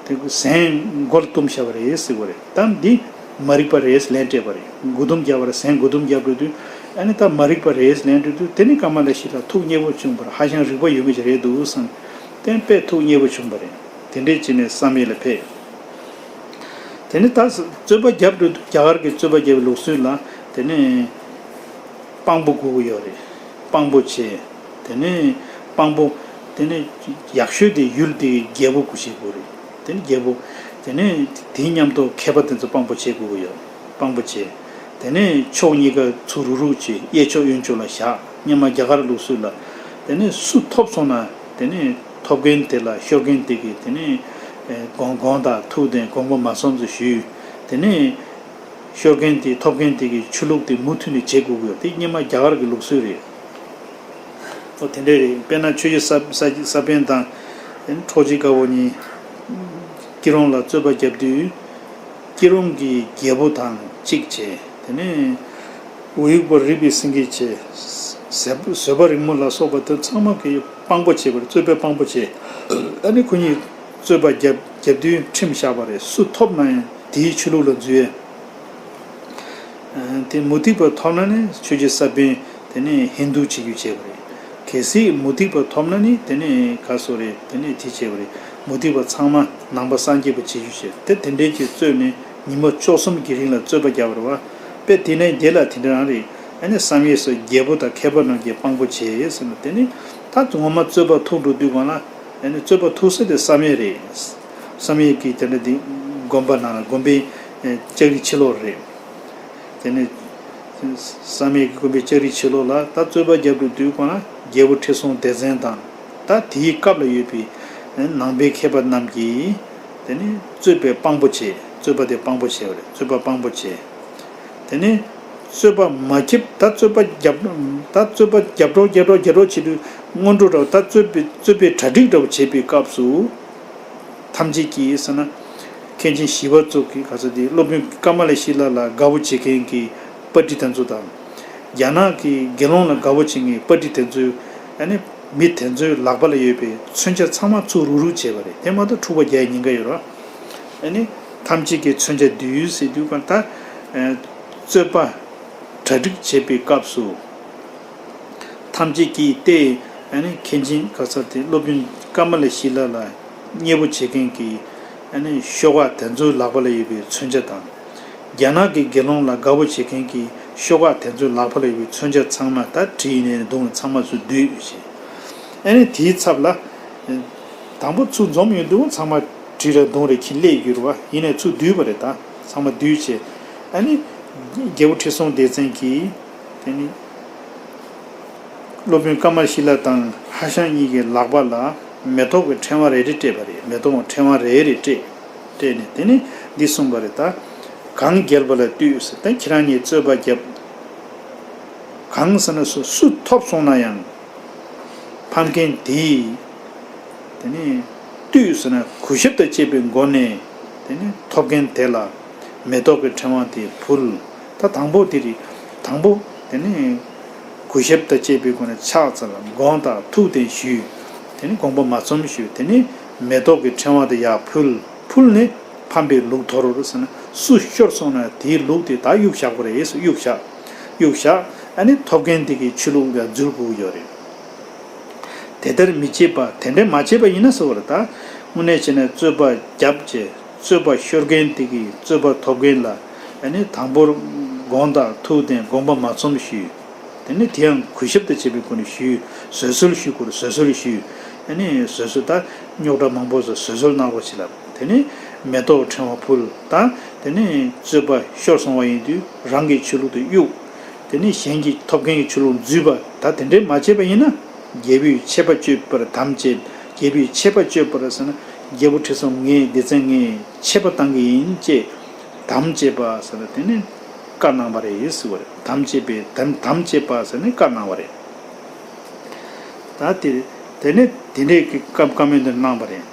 དེ་ཟན་མགོ་ལ་བཏུམས་བཞག་པ་རེད་ཟེར་བ་རེད། ད་འདི་མ་རིག་པ་རེད་ལན་སྤྲད་པ་རེད། མགོ་བཏུམས་རྒྱབ་པ་རེད། ཟན་མགོ་བཏུམས་རྒྱབ་འགྲོ་དུས། ཨ་ནི་ད་མ་རིག་པ་རེད་ལན་སྤྲད་དུས། དེ་ནི་ཀ་མ་ལ་ཤཱི་ལ་ཐུགས་མཉེས་པོ་བྱུང་བ་རེད། ཧྭ་ཤང་རིག་པ་ཡོད་མཁན་ཅིག་རེད་འདུག་བསམ། དེ་དཔེ་ཐུགས་མཉེས་པོ་བྱུང་བ་རེད། དེ་འདྲས་བྱས་ནས་བསམ་ཡས་ལ་ཕེབས། དེ་ནི་ད་རྩོད་པ་རྒྱབ་འགྲོ་དུས། རྒྱ་གར་གྱི་རྩོད་པ་རྒྱབ་པའི་ལུགས་སྲོལ་ལ་དེ་ནི་དཔང་པོ་དགོས་ཀྱི་ཡོད་རེད། དཔང་པོ་བྱས། དེ་ནི་དཔང་པོ། དེ་ནི་ཡག་ཤོས་དེ་ཡུལ་དེའི་རྒྱལ་པོ་སྐུ་ཞིག་དགོས་རེད། དེ་ནི་རྒྱལ་པོ། དེ་ནི་དེའི་མཉམ་དུ་མཁས་པ་དེ་ཚོ་དཔང་པོ་བྱེད་དགོས་ཀྱི་ཡོད། དཔང་པོ་བྱས། དེ་ནས་ཕྱོགས་གཉིས་ཀ་ཚུར་རུག་རུག་བྱས། གཡས་ཕྱོགས་གཡོན་ཕྱོགས་ལ་བཞག། སྔོན་མ་རྒྱ་གར་ལུགས་སྲོལ་ལ། དེ་ནས་སུ་ཐོབ་སོང་ན་དེ་ནས་ཐོབ་མཁན་དེ་ལ་ཤོར་མཁན་དེ་གིས་དེ་ནས་དགོངས་དགོངས་དག། ཐུགས་དང་དགོངས་པ་མ་ཚོམས་སུ་ཞུས། དེ་ནས་ཤོར་མཁན་དེ་ཐོབ་མཁན་དེ་གི་ཆོས་ལུགས་དེ་མུ་མཐུད་ནས་བྱེད་དགོས་ཀྱི་ཡོད། དེ་སྔོན་མ་རྒྱ་གར་གྱི་ལུགས་སྲོལ་རེད། ཨོ་དེ་འདྲས་རེད། དཔེར་ན་ཆོས་རྗེ་ས་ས་ས་པཎ་དང་འཕྲོག་བྱེད་དཀར་པོ་གཉིས་སྐྱིད་རོང་ལ་རྩོད་པ་བརྒྱབ་དུས། སྐྱིད་རོང་གི་རྒྱལ་པོ་དང་གཅིག་བྱས། དེ་ནས་འོ་ཡུག་པ་རིག་པའི་སེང་གེ་བྱས། བཟོད་པ་རིང་མོ་ལ་སོགས་པ་དེ་ཚང་མ་གིས་དཔང་པོ་བྱས་པ་རེད། རྩོད་པའི་དཔང་པོ་བྱས། ཨ་ནི་ཁོ་གཉིས་རྩོད་པ་བརྒྱབ་བརྒྱབ་དུས་ཁྲིམས་བཞག་པ་རེད། སུ་ཐོབ་ན་ཡང་དེའི་ཆོས་ལུགས་ལ་འཛུལ་ཡས། དེ་མུ་སྟེགས་པ་ཐོབ་ན་ནི་ཆོས་རྗེ་ས་པཎ་དེ་ནས་ཧིན་དུ་བྱེད་རྒྱུ་བྱས་པ་རེད། གལ་སྲིད་མུ་སྟེགས་པ་ཐོབ་ན་ནི་དེ་ནས་ག་སོ་རེད། དེ་ནས་དེ་བྱས་པ་རེད། མུ་སྟེགས་པ་ཚང་མ་ནང་པ་སངས་རྒྱས་པ་བྱེད་རྒྱུ་བྱས། དེ་དེ་འདྲས་ཀྱི་རྩོད་ནས་ཉི་མ་བཅུ་གསུམ་གྱི་རིང་ལ་རྩོད་པ་བརྒྱབ་པ་རེད་བ། དཔེ་དེ་ནས་དེ་ལ་དེ་འདྲ་རང་རེད། ཨ་ནི་བསམ་ཡས་སུ་རྒྱལ་པོ་དང་མཁས་པ་རྣམས་ཀྱིས་དཔང་པོ་བྱས་ཟེར་ན། དེ་ནི་ད་ངོ་མ་རྩོད་པ་ཐུག་འགྲོ་དུས་སྒང་ལ། ཨ་ནི་རྩོད་པ་ཐུག་ས་དེ་བསམ་ཡས་རེད། བསམ་ཡས་ཀྱི་དེ་འདྲ་དེ་དགོན་པ་ནང་ལ་དགོན་པའི་ལྕགས་རི་ཕྱི་ལོགས་རེད། དེ་ནས་བསམ་ཡས་ཀྱི་དགོན་པའི་ལྕགས་རི་ཕྱི་ལོགས་ལ་ད་རྩོད་པ་རྒྱབ་འགྲོ་དུས་སྒང་ལ་རྒྱལ་པོ་ཁྲི་སྲོང་ལྡེ་བཙན་དང་། ད་དེའི་སྐབས་ལ་ཡོད་པའི་ནང་པའི་མཁས་པ་རྣམས་ཀྱིས་དེ་ནས་རྩོད་པའི་དཔང་པོ་བྱས། རྩོད་པ་དེ་དཔང་པོ་བྱས་པ་རེད། རྩོད་པ་དཔང་པོ་བྱས། དེ་ནས་རྩོད་པ་མ་ཁྱབ། ད་རྩོད་པ་རྒྱབ། ད་རྩོད་པ་རྒྱབ་འགྲོ་རྒྱབ་འགྲོ་རྒྱབ་འགྲོ་བྱེད་དུས་སྔོན་འགྲོ་འདྲ་བོ། ད་རྩོད་པའི་རྩོད་པའི་གྲ་སྒྲིག་འདྲ་བོ་བྱེད་པའི་སྐབས་སུ། ཐམས་ཅད་ཀྱིས་ཟེར་ན། མཁན་ཆེན་ཞི་བ་འཚོ་གིས་ག་ཚོད་དེ་སློབ་དཔོན་ཀ་མ་ལ་ཤཱི་ལ་ལ་དགའ་བོ་བྱེད་མཁན་གྱི་པར་ཊི་དེ་ཚོ་དང་། རྒྱ་ནག་གི་དགེ་སློང་ལ་དགའ་བོ་བྱེད་མཁན་པར་ཊི་དེ་ཚོའི། ཨ་ནི་མི་དེ་ཚོའི་ལག་པ་ལ་ཡོད་པའི་མཚོན་ཆ་ཚང་མ་ཚུར་རུག་རུག་བྱས་པ་རེད། དེ་མ་གཏོགས་འཁྲུག་པ་རྒྱག་ཉེན་ཁ་ཡོད་རེད། ཨ་ནི་ཐམས་ཅད་ཀྱིས་མཚོན་ཆ་བསྡུས་ཟེར་དུས་སྒང་ད། ཨ། རྩོད་པ་གྲ་སྒྲིག་བྱེད་པའི་སྐབས་སུ། ཐམས་ཅད་ཀྱིས་ཏེ། ཨ་ནི་མཁན་ཆེན་ག་ས་དེ་སློབ་དཔོན་ཀ་མ་ལ་ཤཱི་ལ་ལ་མཉེས་པོ་བྱེད་མཁན་གྱི། ཨ་ནི་ཤོག་ཁག་དེ་ཚོའི་ལག་པ་ལ་ཡོད་པའི་མཚོན་ཆ་དང་། རྒྱ་ནག་གི་དགེ་སློང་ལ་དགའ་བོ་བྱེད་མཁན་གྱི་ ཤོག་ཁག་དེ་ཚོའི་ལག་པ་ལ་ཡོད་པའི་མཚོན་ཆ་ཚང་མ་ད་གྲི་ཡིན་ནའི་རྡུང་རེད། ཚང་མ་ཚུར་བསྡུས་བྱས། ཨ་ནི་དེའི་ཚབ་ལ། དང་པོ་ཚུར་འཛོམས་ཡོང་དུས་ཚང་མ་གྲི་རེད་རྡུང་རེད་ཁྱེར་སླེབས་ཡོད་རེད་བ། ཡིན་ནའི་ཚུར་བསྡུས་པ་རེད། ད་ཚང་མ་བསྡུས་བྱས། ཨ་ནི་རྒྱལ་པོ་ཁྲི་སྲོང་ལྡེ་བཙན་གྱིས་དེ་ནི་སློབ་དཔོན་ཀ་མ་ལ་ཤཱི་ལ་དང་ཧྭ་ཤང་གཉིས་ཀྱི་ལག་པ་ལ་མེ་ཏོག་གི་ཕྲེང་བ་རེ་རེ་སྤྲད་པ་རེད། མེ་ཏོག་ཕྲེང་བ་རེ་རེ་སྤྲད། སྤྲད་ནས་དེ་ནི་འདི་གསུངས་པ་རེད། ད་གང་རྒྱལ་བ་ལ་ལྟོས་ཟེར། ད་ཁྱེད་རང་གཉིས་རྩོད་པ་རྒྱབ། གང་ཟེར་ན་སུ་སུ་ཐོབ་སོང་ན་ཡང་། ཕམ་མཁན་དེས་དེ་ནི་ལྟོས་ཟེར་ན་གུས་ཞབས་དང་བཅས་པའི་སྒོ་ནས་དེ་ནི་ཐོབ་མཁན་དེ་ལ་མེ་ཏོག་གི་ཕྲེང་བ་དེ་ཕུལ། ད་དང་པོ་དེ་རེད། དང་པོ་དེ་ནི་གུས་ཞབས་དང་བཅས་པའི་སྒོ་ནས་ཕྱག་འཚལ་ལ་དགོངས་དག་ཐུགས་བདེན་ཞུས། དེ་ནི་དགོངས་པ་མ་ཚོམས་ཞུས། དེ་ནི་མེ་ཏོག་གི་ཕྲེང་བ་དེ་ཡར་ཕུལ། ཕུལ་ནས་ཕམ་པའི་ལུག་འཐོར་ཟེར་ན་སུ་ཤོར་སོང་ན་དེའི་ལུག་དེ་ད་གཡུག་བཞག་པ་རེད། གཡུག་བཞག་གཡུག་བཞག་ཨ་ནི་ཐོབ་མཁན་དེ་གི་ཆོས་ལུགས་ལ་འཛུལ་དགོས་ཡོད་རེད། དེ་ལྟར་མི་བྱེད་པ། དེ་འདྲ་མ་བྱས་པ་ཡིན་ན་ཟེར་བ་རེད། ད་དངོས་གནས་བྱས་ན་རྩོད་པ་རྒྱབ་བྱས་རྩོད་པ་ཤོར་མཁན་དེ་གི་རྩོད་པ་ཐོབ་མཁན་ལ་ཨ་ནི་དང་པོར་དགོངས་དག་ཐུགས་བདེན་དགོངས་པ་མ་ཚོམས་ཞུས། དེ་ནས་དེ་ཡང་གུས་ཞབས་དང་བཅས་པའི་སྒོ་ནས་ཞུས། བཟོད་གསོལ་ཞུ་དགོས་རེད། བཟོད་གསོལ་ཞུས། དེ་ནས་བཟོད་གསོལ་ད་རྙོག་དྲ་མང་པོ་བཟོ་བཟོད་གསོལ་གནང་རོགས་བྱེད་ལབ། དེ་ནས་མེ་ཏོག་ཕྲེང་བ་ཕུལ། ད་དེ་ནས་རྩོད་པ་ཤོར་སོང་བ་ཡིན་དུས་རང་གི་ཆོས་ལུགས་དེ་གཡུག་དེ་ནས་གཞན་གྱི་ཐོབ་མཁན་གྱི་ཆོས་ལུགས་འཛུལ་བ། ད་དེ་འདྲས་མ་བྱས་པ་ཡིན་ན་རྒྱལ་པོས་ཆད་པ་གཅོད་པར་དམ་བཅས། རྒྱལ་པོས་ཆད་པ་གཅོད་པར་ཟེར་ན་རྒྱལ་པོ་ཁྲི་སྲོང་ངས་ལྡེ་བཙན་ངས་ཆད་པ་བཏང་གི་ཡིན་ཅེས་དམ་བཅས་པ་ཟེར་ན་དེ་ནས། བཀའ་གནང་བ་རེད་ཟེར་བ་རེད། དམ་བཅས་པའི་དམ་དམ་བཅས་པ་ཟེར་ནས་བཀའ་གནང་བ་རེད། ད་དེ་དེ་ནས་དེ་འདྲའི་གི་བཀའ་བཀའ་མོལ་འདི་གནང་བ་རེད།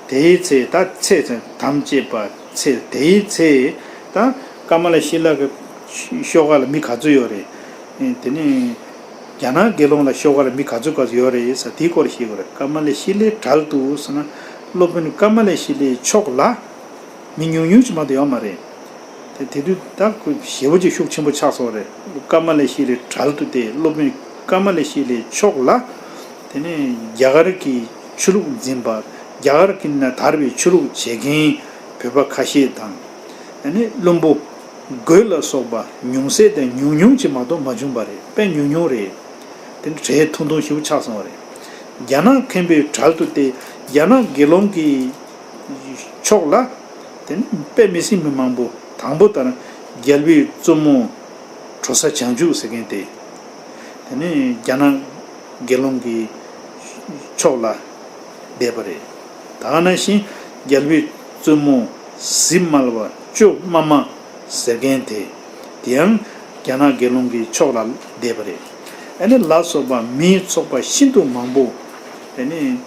དེའི་ཚེ་ད་ཚེ་ཚེ་དམ་བཅས་པ་ཚེ་དེའི་ཚེ་ད་ཀ་མ་ལ་ཤི་ལ་གི་ཤོག་ཁ་ལ་མི་ག་ཚོད་ཡོད་རེད། དེ་ནས་རྒྱ་ནག་དགེ་སློང་ལ་ཤོག་ཁ་ལ་མི་ག་ཚོད་ག་ཚོད་ཡོད་རེད་ཟེར་དེའི་སྐོར་ཤེས་དགོས་རེད། ཀ་མ་ལ་ཤི་ལའི་གྲལ་དུ་ཟེར་ན་སློབ་དཔོན་ཀ་མ་ལ་ཤི་ལའི་ཕྱོགས་ལ། མི་ཉུང་ཉུང་ཅིག་མ་གཏོགས་ཡོད་མ་རེད། དེ་དེ་དུས་ད་ཁོ་ཞེ་པོ་ཅིག་ཤུགས་ཆེན་པོ་ཆགས་སོང་བ་རེད། ཀ་མ་ལ་ཤི་ལའི་གྲལ་དུ་བསྡད། སློབ་དཔོན་ཀ་མ་ལ་ཤི་ལའི་ཕྱོགས་ལ། དེ་ནས་རྒྱ་གར་གྱི་ཆོས་ལུགས་འཛིན་པ། རྒྱ་གར་གྱི་ནས་དར་བའི་ཆོས་ལུགས་བྱེད་མཁན་བོད་པ་ཁ་ཤས་དང་། དེ་ནས་བླུན་པོ་རྒོད་ལ་སོགས་པ་ཉུང་ཟད་དང་ཉུང་ཉུང་ཅིག་མ་གཏོགས་མ་བྱུང་བ་རེད། དཔེ་ཉུང་ཉུང་རེད། དེ་ནས་གྲལ་ཐུང་ཐུང་ཞེ་པོ་ཆགས་སོང་བ་རེད། རྒྱ་ནག་མཁན་པོའི་གྲལ་དུ་བསྡད། རྒྱ་ནག་དགེ་སློང་གི་ཕྱོགས་ལ། དེ་ནི་དཔེ་མི་སྲིད་མི་མང་པོ། དང་པོ་ལྟར་རྒྱལ་པོའི་བཙུན་མོ་གྲོ་ས་བྱང་ཆུབ་ཟེར་མཁན་དེ། དེ་ནི་རྒྱ་ནག་དགེ་སློང་གི་ཕྱོགས་ལ་བསྡད་པ་རེད། ད་ག་ནང་བཞིན་རྒྱལ་པོའི་བཙུན་མོ་གཟི་དམར་བ་ཅོ་མ་མ་ཟེར་མཁན་དེ། དེ་ཡང་རྒྱ་ནག་དགེ་སློང་གི་ཕྱོགས་ལ་བསྡད་པ་རེད། ཨ་ནི་ལ་སོགས་པ་མིའི་ཚོགས་པ་ཤིན་ཏུ་མང་པོ་ཨ་ནི་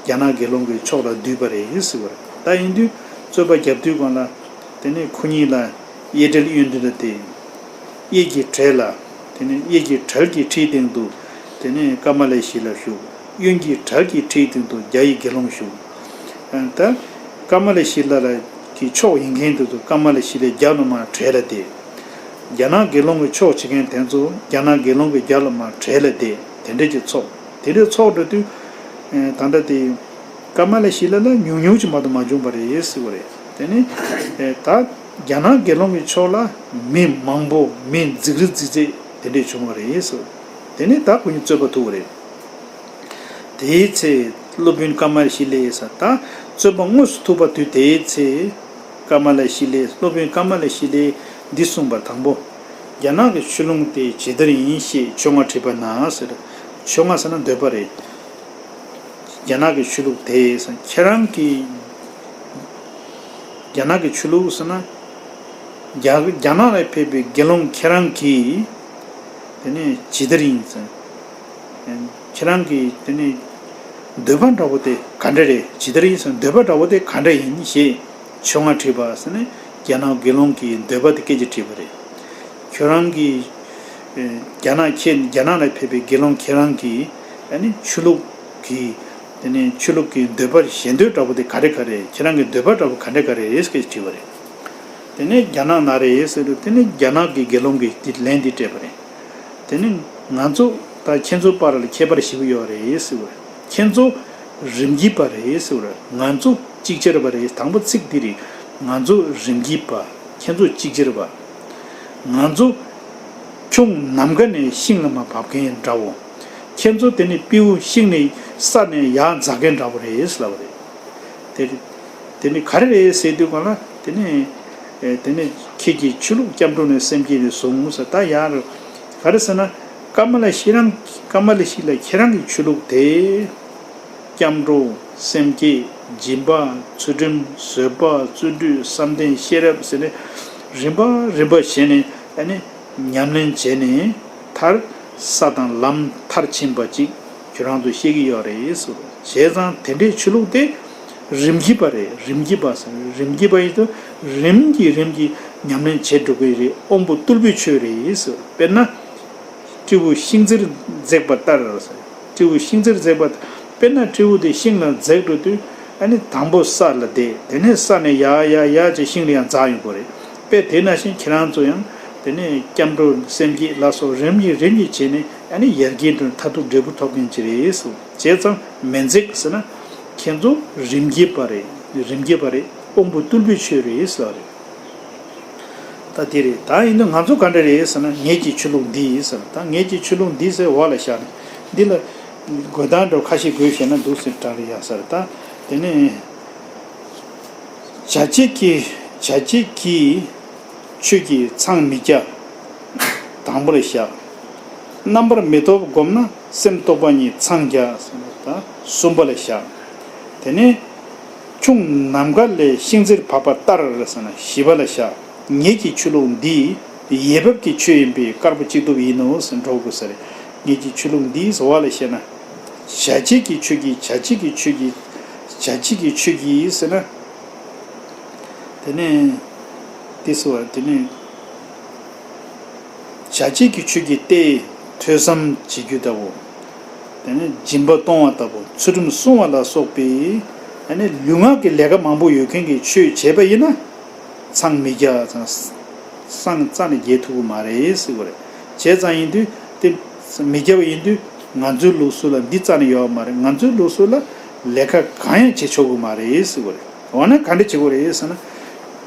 རྒྱ་ནག་དགེ་སློང་གི་ཕྱོགས་ལ་འདུས་པ་རེད་ཟེར་བ་རེད། ད་ཡིན་དུས་རྩོད་པ་རྒྱབ་དུས་སྒང་ལ་དེ་ནས་ཁོ་གཉིས་ལ་གཡས་གྲལ་གཡོན་གྲལ་ལ་བསྡད། གཡས་ཀྱི་གྲལ་ལ་དེ་ནས་གཡས་ཀྱི་གྲལ་གྱི་ཁྲིའི་སྟེང་དུ་དེ་ནས་ཀ་མ་ལ་ཤཱི་ལ་བཞུགས། གཡོན་གྱི་གྲལ་གྱི་ཁྲིའི་སྟེང་དུ་རྒྱ་ཡི་དགེ་སློང་བཞུགས། ད་ཀ་མ་ལ་ཤཱི་ལ་ལ་གི་ཕྱོགས་ཡིན་མཁན་དེ་ཚོ་ཀ་མ་ལ་ཤཱི་ལའི་རྒྱབ་ལ་མར་གྲལ་ལ་བསྡད། རྒྱ་ནག་དགེ་སློང་གི་ཕྱོགས་བྱེད་མཁན་དེ་ཚོ་རྒྱ་ནག་དགེ་སློང་གི་རྒྱབ་ལ་མར་གྲལ་ལ་བསྡད། དེ་འདྲ་ཅིག་ཚོགས། དེ་འདྲ་ཚོགས་འགྲོ་དུས་ད་ལྟ་དེ་ཀ་མ་ལ་ཤཱི་ལ་ལ་ཉུང་ཉུང་ཅིག་མ་གཏོགས་མ་བྱུང་བ་རེད་ཟེར་བ་རེད། དེ་ནི་ད་རྒྱ་ནག་དགེ་སློང་གི་ཕྱོགས་ལ་མི་མང་པོ་མི་རྫིག་རི་རྫིག་རྫིག་དེ་འདྲ་བྱུང་བ་རེད་ཟེར། དེ་ནི་ད་ཁོ་གཉིས་རྩོད་པ་ཐུག་པ་རེད། དེའི་ཚེ་སློབ་དཔོན་ཀ་མ་ལ་ཤཱི་ལས་ཟེར། ད་རྩོད་པ་དངོས་སུ་ཐུག་པ་དུས་དེའི་ཚེ་ཀ་མ་ལ་ཤཱི་ལས་སློབ་དཔོན་ཀ་མ་ལ་ཤཱི་ལས་འདི་གསུངས་པ། དང་པོ། རྒྱ་ནག་གི་ཆོས་ལུགས་དེ་ཇི་ལྟར་ཡིན་ཞེས་ཆོས་ལྔ་དྲིས་པ་ན་ཟེར། ཆོས་ལྔ་ཟེར་ན་འདོད་པ་རེད། རྒྱ་ནག་གི་ཆོས་ལུགས་དེ་ཟེར་ཁྱེད་རང་གི་རྒྱ་ནག་གི་ཆོས་ལུགས་ཟེར་ན་རྒྱ་རྒྱ་ནག་ལ་ཕེབས་པའི་དགེ་སློང་ཁྱེད་རང་གིས་དེ་ནས་ཇི་ལྟར་ཡིན་ཟེར། ཁྱེད་རང་གིས་དེ་ནི་འདོད་པ་འདྲ་བོ་དེ་ག་འདྲ་རེད། ཇི་ལྟར་ཡིན་ཟེར་འདོད་པ་འདྲ་བོ་དེ་ག་འདྲ་ཡིན་ཞེས་ཆོས་ལྔ་དྲིས་པ་ཟེར་ནས་རྒྱ་ནག་དགེ་སློང་གིས་འདོད་པ་དེ་སྐད་ཅིག་དྲིས་པ་རེད། ཁྱོད་རང་གིས་རྒྱ་ནག་ཁྱེད་རྒྱ་ནག་ལ་ཕེབས་པའི་དགེ་སློང་ཁྱེད་རང་གིས་ཨ་ནི་ཆོས་ལུགས་ཀྱི་དེ་ནི་ཆོས་ལུགས་ཀྱི་འདོད་པ་ཞེ་འདོད་འདྲ་བོ་དེ་ག་རེ་ག་རེ་རེད། ཁྱེད་རང་གི་འདོད་པ་འདྲ་བོ་ག་འདྲ་ག་རེ་རེད་སྐད་ཅིག་དྲིས་པ་རེད། དེ་ནས་རྒྱ་ནག་ན་རེ་ཟེར་དུས་དེ་ནས་རྒྱ་ནག་གི་དགེ་སློང་གིས་དེ་ལན་འདི་སྤྲད་པ་རེད། དེ་ནས་ང་ཚོ་དང་ཁྱེད་ཚོ་བར་ལ་ཁྱད་པར་ཞེ་པོ་ཡོད་རེད་ཟེར་བ་རེད། ཁྱེད་ཚོ་རིམ་གྱིས་པ་རེད་ཟེར་བ་རེད། ང་ཚོ་ཅིག་ཅར་བ་རེད། དང་པོ་ཚིག་འདི་རེད། ང་ཚོ་རིམ་གྱིས་པ། ཁྱེད་ཚོ་ཅིག་ཅར་བ། ང་ཚོ་ ཁྱུང་ནམ་མཁའ་ནས་ཤིང་ལ་མར་བབས་མཁན་འདྲ་བོ། ཁྱེད་ཚོ་དེ་ནི་སྤྲེའུ་ཤིང་ནས་ས་ནས་ཡར་འཛེག་མཁན་འདྲ་བོ་རེད་ལབ་པ་རེད། དེ་དེ་ནི་ག་རེ་རེད་ཟེར་དུས་ག་ལ་དེ་ནི་ཨེ་དེ་ནི་ཁྱེད་ཀྱི་ཆོས་ལུགས་སྐྱབས་འགྲོ་ནས་སེམས་བསྐྱེད་ནས་བཟུང་ཟེར་ད་ཡར་ག་རེ་ཟེར་ན། ཀ་མ་ལ་ཤི་རང་ཀ་མ་ལ་ཤི་ལ་ཁྱེད་རང་གི་ཆོས་ལུགས་དེ། སྐྱབས་འགྲོ། སེམས་བསྐྱེད། སྦྱིན་པ། ཚུལ་ཁྲིམས། བཟོད་པ། བརྩོན་འགྲུས། བསམ་གཏན། ཤེས་རབ་ཟེར་ནས་རིམ་པ་རིམ་པ་བྱས་ནས་ཨ་ནི་ཉམས་ལེན་བྱས་ནས་མཐར་ས་དང་ལམ་མཐར་ཕྱིན་པ་ཅིག་ཁྱོད་རང་ཚོ་ཤེས་ཀྱི་ཡོད་རེད་ཟེར། བྱས་ཙང་དེ་འདྲའི་ཆོས་ལུགས་དེ་རིམ་གྱིས་པ་རེད། རིམ་གྱིས་པ་ཟེར་རིམ་གྱིས་པ་ཡིན་དུས་རིམ་གྱིས་རིམ་གྱིས་ཉམས་ལེན་བྱེད་འགྲོ་གི་རེད། དབང་པོ་རྟུལ་པོའི་ཆོས་རེད་ཟེར། དཔེར་ན། སྤྲེའུ་ཤིང་རྩེར་འཛེགས་པ་ལྟར། སྤྲེའུ་ཤིང་རྩེར་འཛེགས་པ། དཔེར་ན་སྤྲེའུ་དེ་ཤིང་ལ་འཛེགས་འགྲོ་དུས་ཨ་ནི་དང་པོ་ས་ལ་བསྡད། དེ་ནས་ས་ནས་ཡར་ཡར་ཡར་བྱས་ཤིང་ལ་ཡང་འཛེགས་ཡོང་གི་རེད། དཔེ་དེ་ནང་བཞིན་ཁྱེད་རང་ཚོ་ཡང་དེ་ནས་སྐྱབས་འགྲོ་སེམས་བསྐྱེད་ལ་སོགས་རིམ་གྱིས་རིམ་གྱིས་བྱས་ནས་ཨ་ནི་ཡར་རྒྱས་འགྲོ་མཐར་ཐུག་འབྲས་བུ་ཐོབ་མཁན་ཅིག་རེད་ཟེར། བྱས་ཙང་མི་འཛེགས་ཟེར་ན་ཁྱེད་ཚོ་རིམ་གྱིས་པ་རེད། རིམ་གྱིས་པ་རེད། དབང་པོ་རྟུལ་པོའི་ཆོས་རེད་ཟེར་བ་རེད། ད་དེ་རེད། ད་ཡིན་དུས་ང་ཚོ་ག་འདྲ་རེད་ཟེར་ན་ངེད་ཀྱི་ཆོས་ལུགས་འདི་ཟེར། ད་ངེད་ཀྱི་ཆོས་ལུགས་འདི་ཟེར་འོག་ལ་བཞག་ནས་འདི་ལ་དགོད་སྟངས་འདྲ་ཁ་ཤས་དགོས་བཤད་ན་འདུག་ཟེར་གྲ་རེ་ཡག་ས་རེད། ད་དེ་ནས་བྱ་བྱེད་ཀྱི་བྱ་བྱེད་ཀྱི་ཆོས་ཀྱི་མཚང་མི་རྒྱ། དང་པོ་ལ་བཞག་རྣམ་པར་མི་རྟོག་བསྒོམས་ན་སེམས་རྟོག་པ་གཉིས་མཚང་རྒྱ། ད་གསུམ་པ་ལ་བཞག་དེ་ནས། ཁྱུང་ནམ་མཁའ་ལས་ཤིང་རྩེར་བབས་པ་ལྟར་ཟེར་ན་བཞི་པ་ལ་བཞག་ངེད་ཀྱི་ཆོས་ལུགས་འདི་ཡས་བབས་ཀྱི་ཆོས་ཡིན་པས་དཀར་པོ་གཅིག་སྟོབས་ཡིན་ནོ་ཟེར་འགྲོ་དགོས་ས་རེད། ངེད་ཀྱི་ཆོས་ལུགས་འདི་ཟེར་བ་ལ་བཤད་ན། བྱ་བྱེད་ཀྱི་ཆོས་ཀྱི་བྱ་བྱེད་ཀྱི་ཆོས་ཀྱི་བྱ་བྱེད་ཀྱི་ཆོས་ཀྱི་ཟེར་ན། དེ་ནས་དེ་ཟེར་བ་དེ་ནས། བྱ་བྱེད་ཀྱི་ཆོས་ཀྱི་སྟེ། ཐོས་བསམ་བྱེད་རྒྱུ་ལྟ་བུ། དེ་ནས་སྦྱིན་པ་གཏོང་བ་ལྟ་བུ། ཚུལ་ཁྲིམས་སྲུང་བ་ལ་སོགས་པའི། ཨ་ནི་ལུས་ངག་གི་ལས་ཀ་མང་པོ་ཡོད་མཁན་གྱི་ཆོས་བྱས་པ་ཡིན་ན། མཚང་མི་རྒྱ་ཙང་། སངས་རྩ་ནས་རྒྱས་ཐུབ་ཀྱི་མ་རེད་ཟེར་གྱི་རེད། བྱས་ཙང་ཡིན་དུས་དེ་མི་རྒྱ་བ་ཡིན་དུས་ང་ཚོའི་ལུགས་སྲོལ་ལ་འདི་རྩ་ནས་ཡོད་པ་མ་རེད། ང་ཚོའི་ལུགས་སྲོལ་ལ་ལས་ཀ་གང་ཡང་བྱེད་ཆོག་གི་མ་རེད་ཟེར་གྱི་རེད། འོ་ན་ག་འདྲ་བྱེད་དགོས་རེད་ཟེར་ན།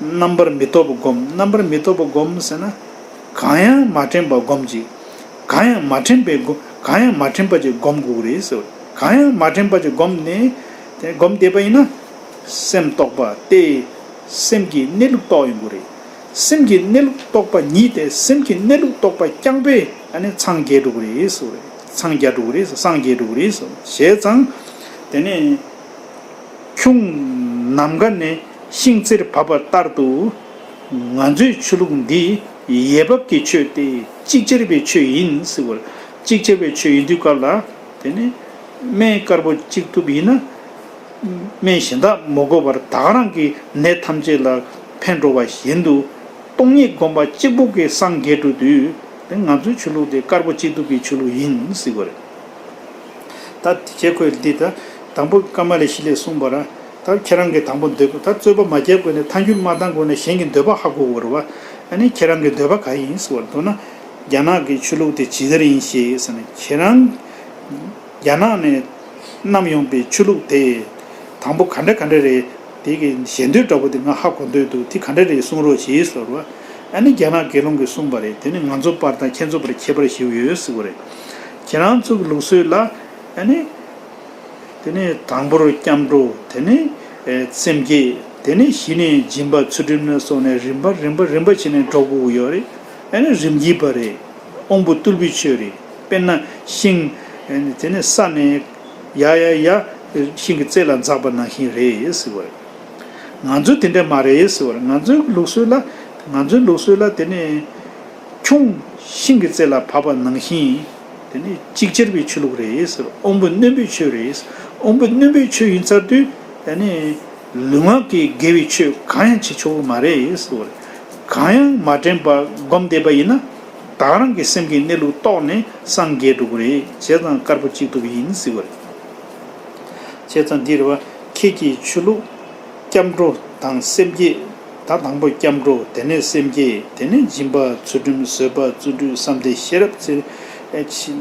རྣམ་པར་མི་རྟོག་པ་སྒོམ། རྣམ་པར་མི་རྟོག་པ་སྒོམ་ཟེར་ན། གང་ཡང་མ་དྲན་པ་སྒོམ་ཅིག་གང་ཡང་མ་དྲན་པའི་སྒོ་གང་ཡང་མ་དྲན་པ་ཅིག་སྒོམ་དགོས་རེད་ཟེར། གང་ཡང་མ་དྲན་པ་ཅིག་སྒོམ་ནས་དེ་སྒོམ་བསྡད་པ་ཡིན་ན། སེམས་རྟོག་པ་སྟེ། སེམས་ཀྱི་གནས་ལུགས་རྟོགས་ཡོང་གི་རེད། སེམས་ཀྱི་གནས་ལུགས་རྟོགས་པ་ཉིད་དེ་སེམས་ཀྱི་གནས་ལུགས་རྟོགས་པ་རྐྱང་པས་ཨ་ནི་འཚང་རྒྱས་འགྲོ་གི་རེད་ཟེར། འཚང་རྒྱ་འགྲོ་གི་རེད་ཟེར། སངས་རྒྱས་འགྲོ་གི་རེད་ཟེར། བྱས་ཙང་དེ་ནས། ཁྱུང་ནམ་མཁའ་ནས་ཤིང་རྩེར་བབས་པ་ལྟར་དུ། ང་ཚོའི་ཆོས་ལུགས་འདི་ཡས་བབས་ཀྱི་ཆོས་ཏེ་ཅིག་ཅར་བའི་ཆོས་ཡིན་ཟེར་བར། ཅིག་ཅར་བའི་ཆོས་ཡིན་དུས་སྐབས་ལ་དེ་ནི་སྨན་དཀར་པོ་གཅིག་ཐུབ་ཡིན་ན། སྨན་གཞན་དག་མ་དགོས་པར་ད་ག་རང་གི་ནད་ཐམས་ཅད་ལ་ཕན་འགྲོ་བ་བཞིན་དུ། སྟོང་ཉིད་སྒོམ་པ་གཅིག་པུ་གིས་སངས་རྒྱས་འགྲོ་དུས་དེ་ང་ཚོའི་ཆོས་ལུགས་དེ་དཀར་པོ་གཅིག་ཐུབ་པའི་ཆོས་ལུགས་ཡིན་ཟེར་བར། ད་དེ་བྱས་ཁོས་འདི་ད་དང་པོ་ཀ་མ་ལ་ཤི་ལས་གསུངས་པ་ར། ད་ཁྱེད་རང་གི་དང་པོ་འདོད་པ་ད་རྩོད་པ་མ་རྒྱག་དགོས་ནས་ཐལ་འགྱུར་མ་བཏང་དགོས་ནས་གཞན་གྱི་འདོད་པ་ཧ་གོ་དགོས་རེད་བ། ཨ་ནི་ཁྱེད་རང་གི་འདོད་པ་ག་ཡིན་ཟེར་བར་མདོར་ན། རྒྱ་ནག་གི་ཆོས་ལུགས་དེ་ཇི་ལྟར་ཡིན་ཞེས་ཟེར་ནས་ཁྱེད་རང་། རྒྱ་ནག་ནས་བསྣམས་ཡོང་པའི་ཆོས་ལུགས་དེ། དང་པོ་ག་འདྲ་ག་འདྲ་རེད། དེ་གི་ཞེ་འདོད་འདྲ་པོ་དེ་ང་ཧ་གོ་འདོད་འདུག་དེ་ག་འདྲ་རེད་གསུང་རོགས་ཞེས་ཟེར་བ། ཨ་ནི་རྒྱ་ནག་དགེ་སློང་གིས་གསུངས་པ་རེད། དེ་ནི་ང་ཚོ་པར་དང་ཁྱེད་ཚོ་པར་ཁྱད་པར་ཞིག་ཡོད་ཟེར་བ་རེད། ཁྱེད་རང་ཚོ་གི་ལུགས་སྲོལ་ལ་ཨ་ནི། དེ་ནས་དང་པོར་སྐྱབས་འགྲོ། དེ་ནས་ཨེ་སེམས་བསྐྱེད། དེ་ནས་གཞི་ནས་སྦྱིན་པ་ཚུལ་ཁྲིམས་ནས་སོགས་ནས་རིམ་པ་རིམ་པ་རིམ་པ་བྱས་ནས་འགྲོ་དགོས་ཀྱི་ཡོད་རེད། ཨ་ནི་རིམ་གྱིས་པ་རེད། དབང་པོ་རྟུལ་པོའི་ཆོས་རེད། དཔེར་ན་ཤིང་ཨ་ནི་དེ་ནས་ས་ནས་ཡ་ཡ་ཡ་ཤིང་གི་རྩེ་ལ་འཛེགས་པ་ནང་བཞིན་རེད་ཟེར་བ་རེད། ང་ཚོ་དེ་འདྲ་མ་རེད་ཟེར་བ་རེད། ང་ཚོའི་ལུགས་སྲོལ་ལ་ང་ཚོའི་ལུགས་སྲོལ་ལ་དེ་ནས། ཁྱུང་ཤིང་གི་རྩེ་ལ་བབས་པ་ནང་བཞིན། དེ་ནི་ཅིག་ཅར་བའི་ཆོས་ལུགས་རེད་ཟེར། དབང་པོ་རྣོན་པོའི་ཆོས་རེད། དབང་པོ་རྣོན་པོའི་ཆོས་ཡིན་ཚར་དུས་དེ་ནི་ལུས་ངག་གི་དགེ་བའི་ཆོས་གང་ཡང་བྱེད་ཆོག་གི་མ་རེད་ཟེར། གང་ཡང་མ་དྲན་པ་སྒོམ་བསྡད་པ་ཡིན་ན་ད་ག་རང་གི་སེམས་ཀྱི་གནས་ལུགས་རྟོགས་ནས་སངས་རྒྱས་འགྲོ་གི་རེད། བྱས་ཙང་དཀར་པོ་གཅིག་ཐུབ་ཡིན་ཟེར་བ་རེད། བྱས་ཙང་འདི་རེད་བ། ཁྱེད་ཀྱི་ཆོས་ལུགས། སྐྱབས་འགྲོ་དང་སེམས་བསྐྱེད། ད་དང་པོ་སྐྱབས་འགྲོ། དེ་ནས་སེམས་བསྐྱེད། དེ་ནས་སྦྱིན་པ། ཚུལ་ཁྲིམས། བཟོད་པ། བརྩོན་འགྲུས། བསམ་གཏན། ཤེས་རབ་ཚེ་ཨེ་ཆི་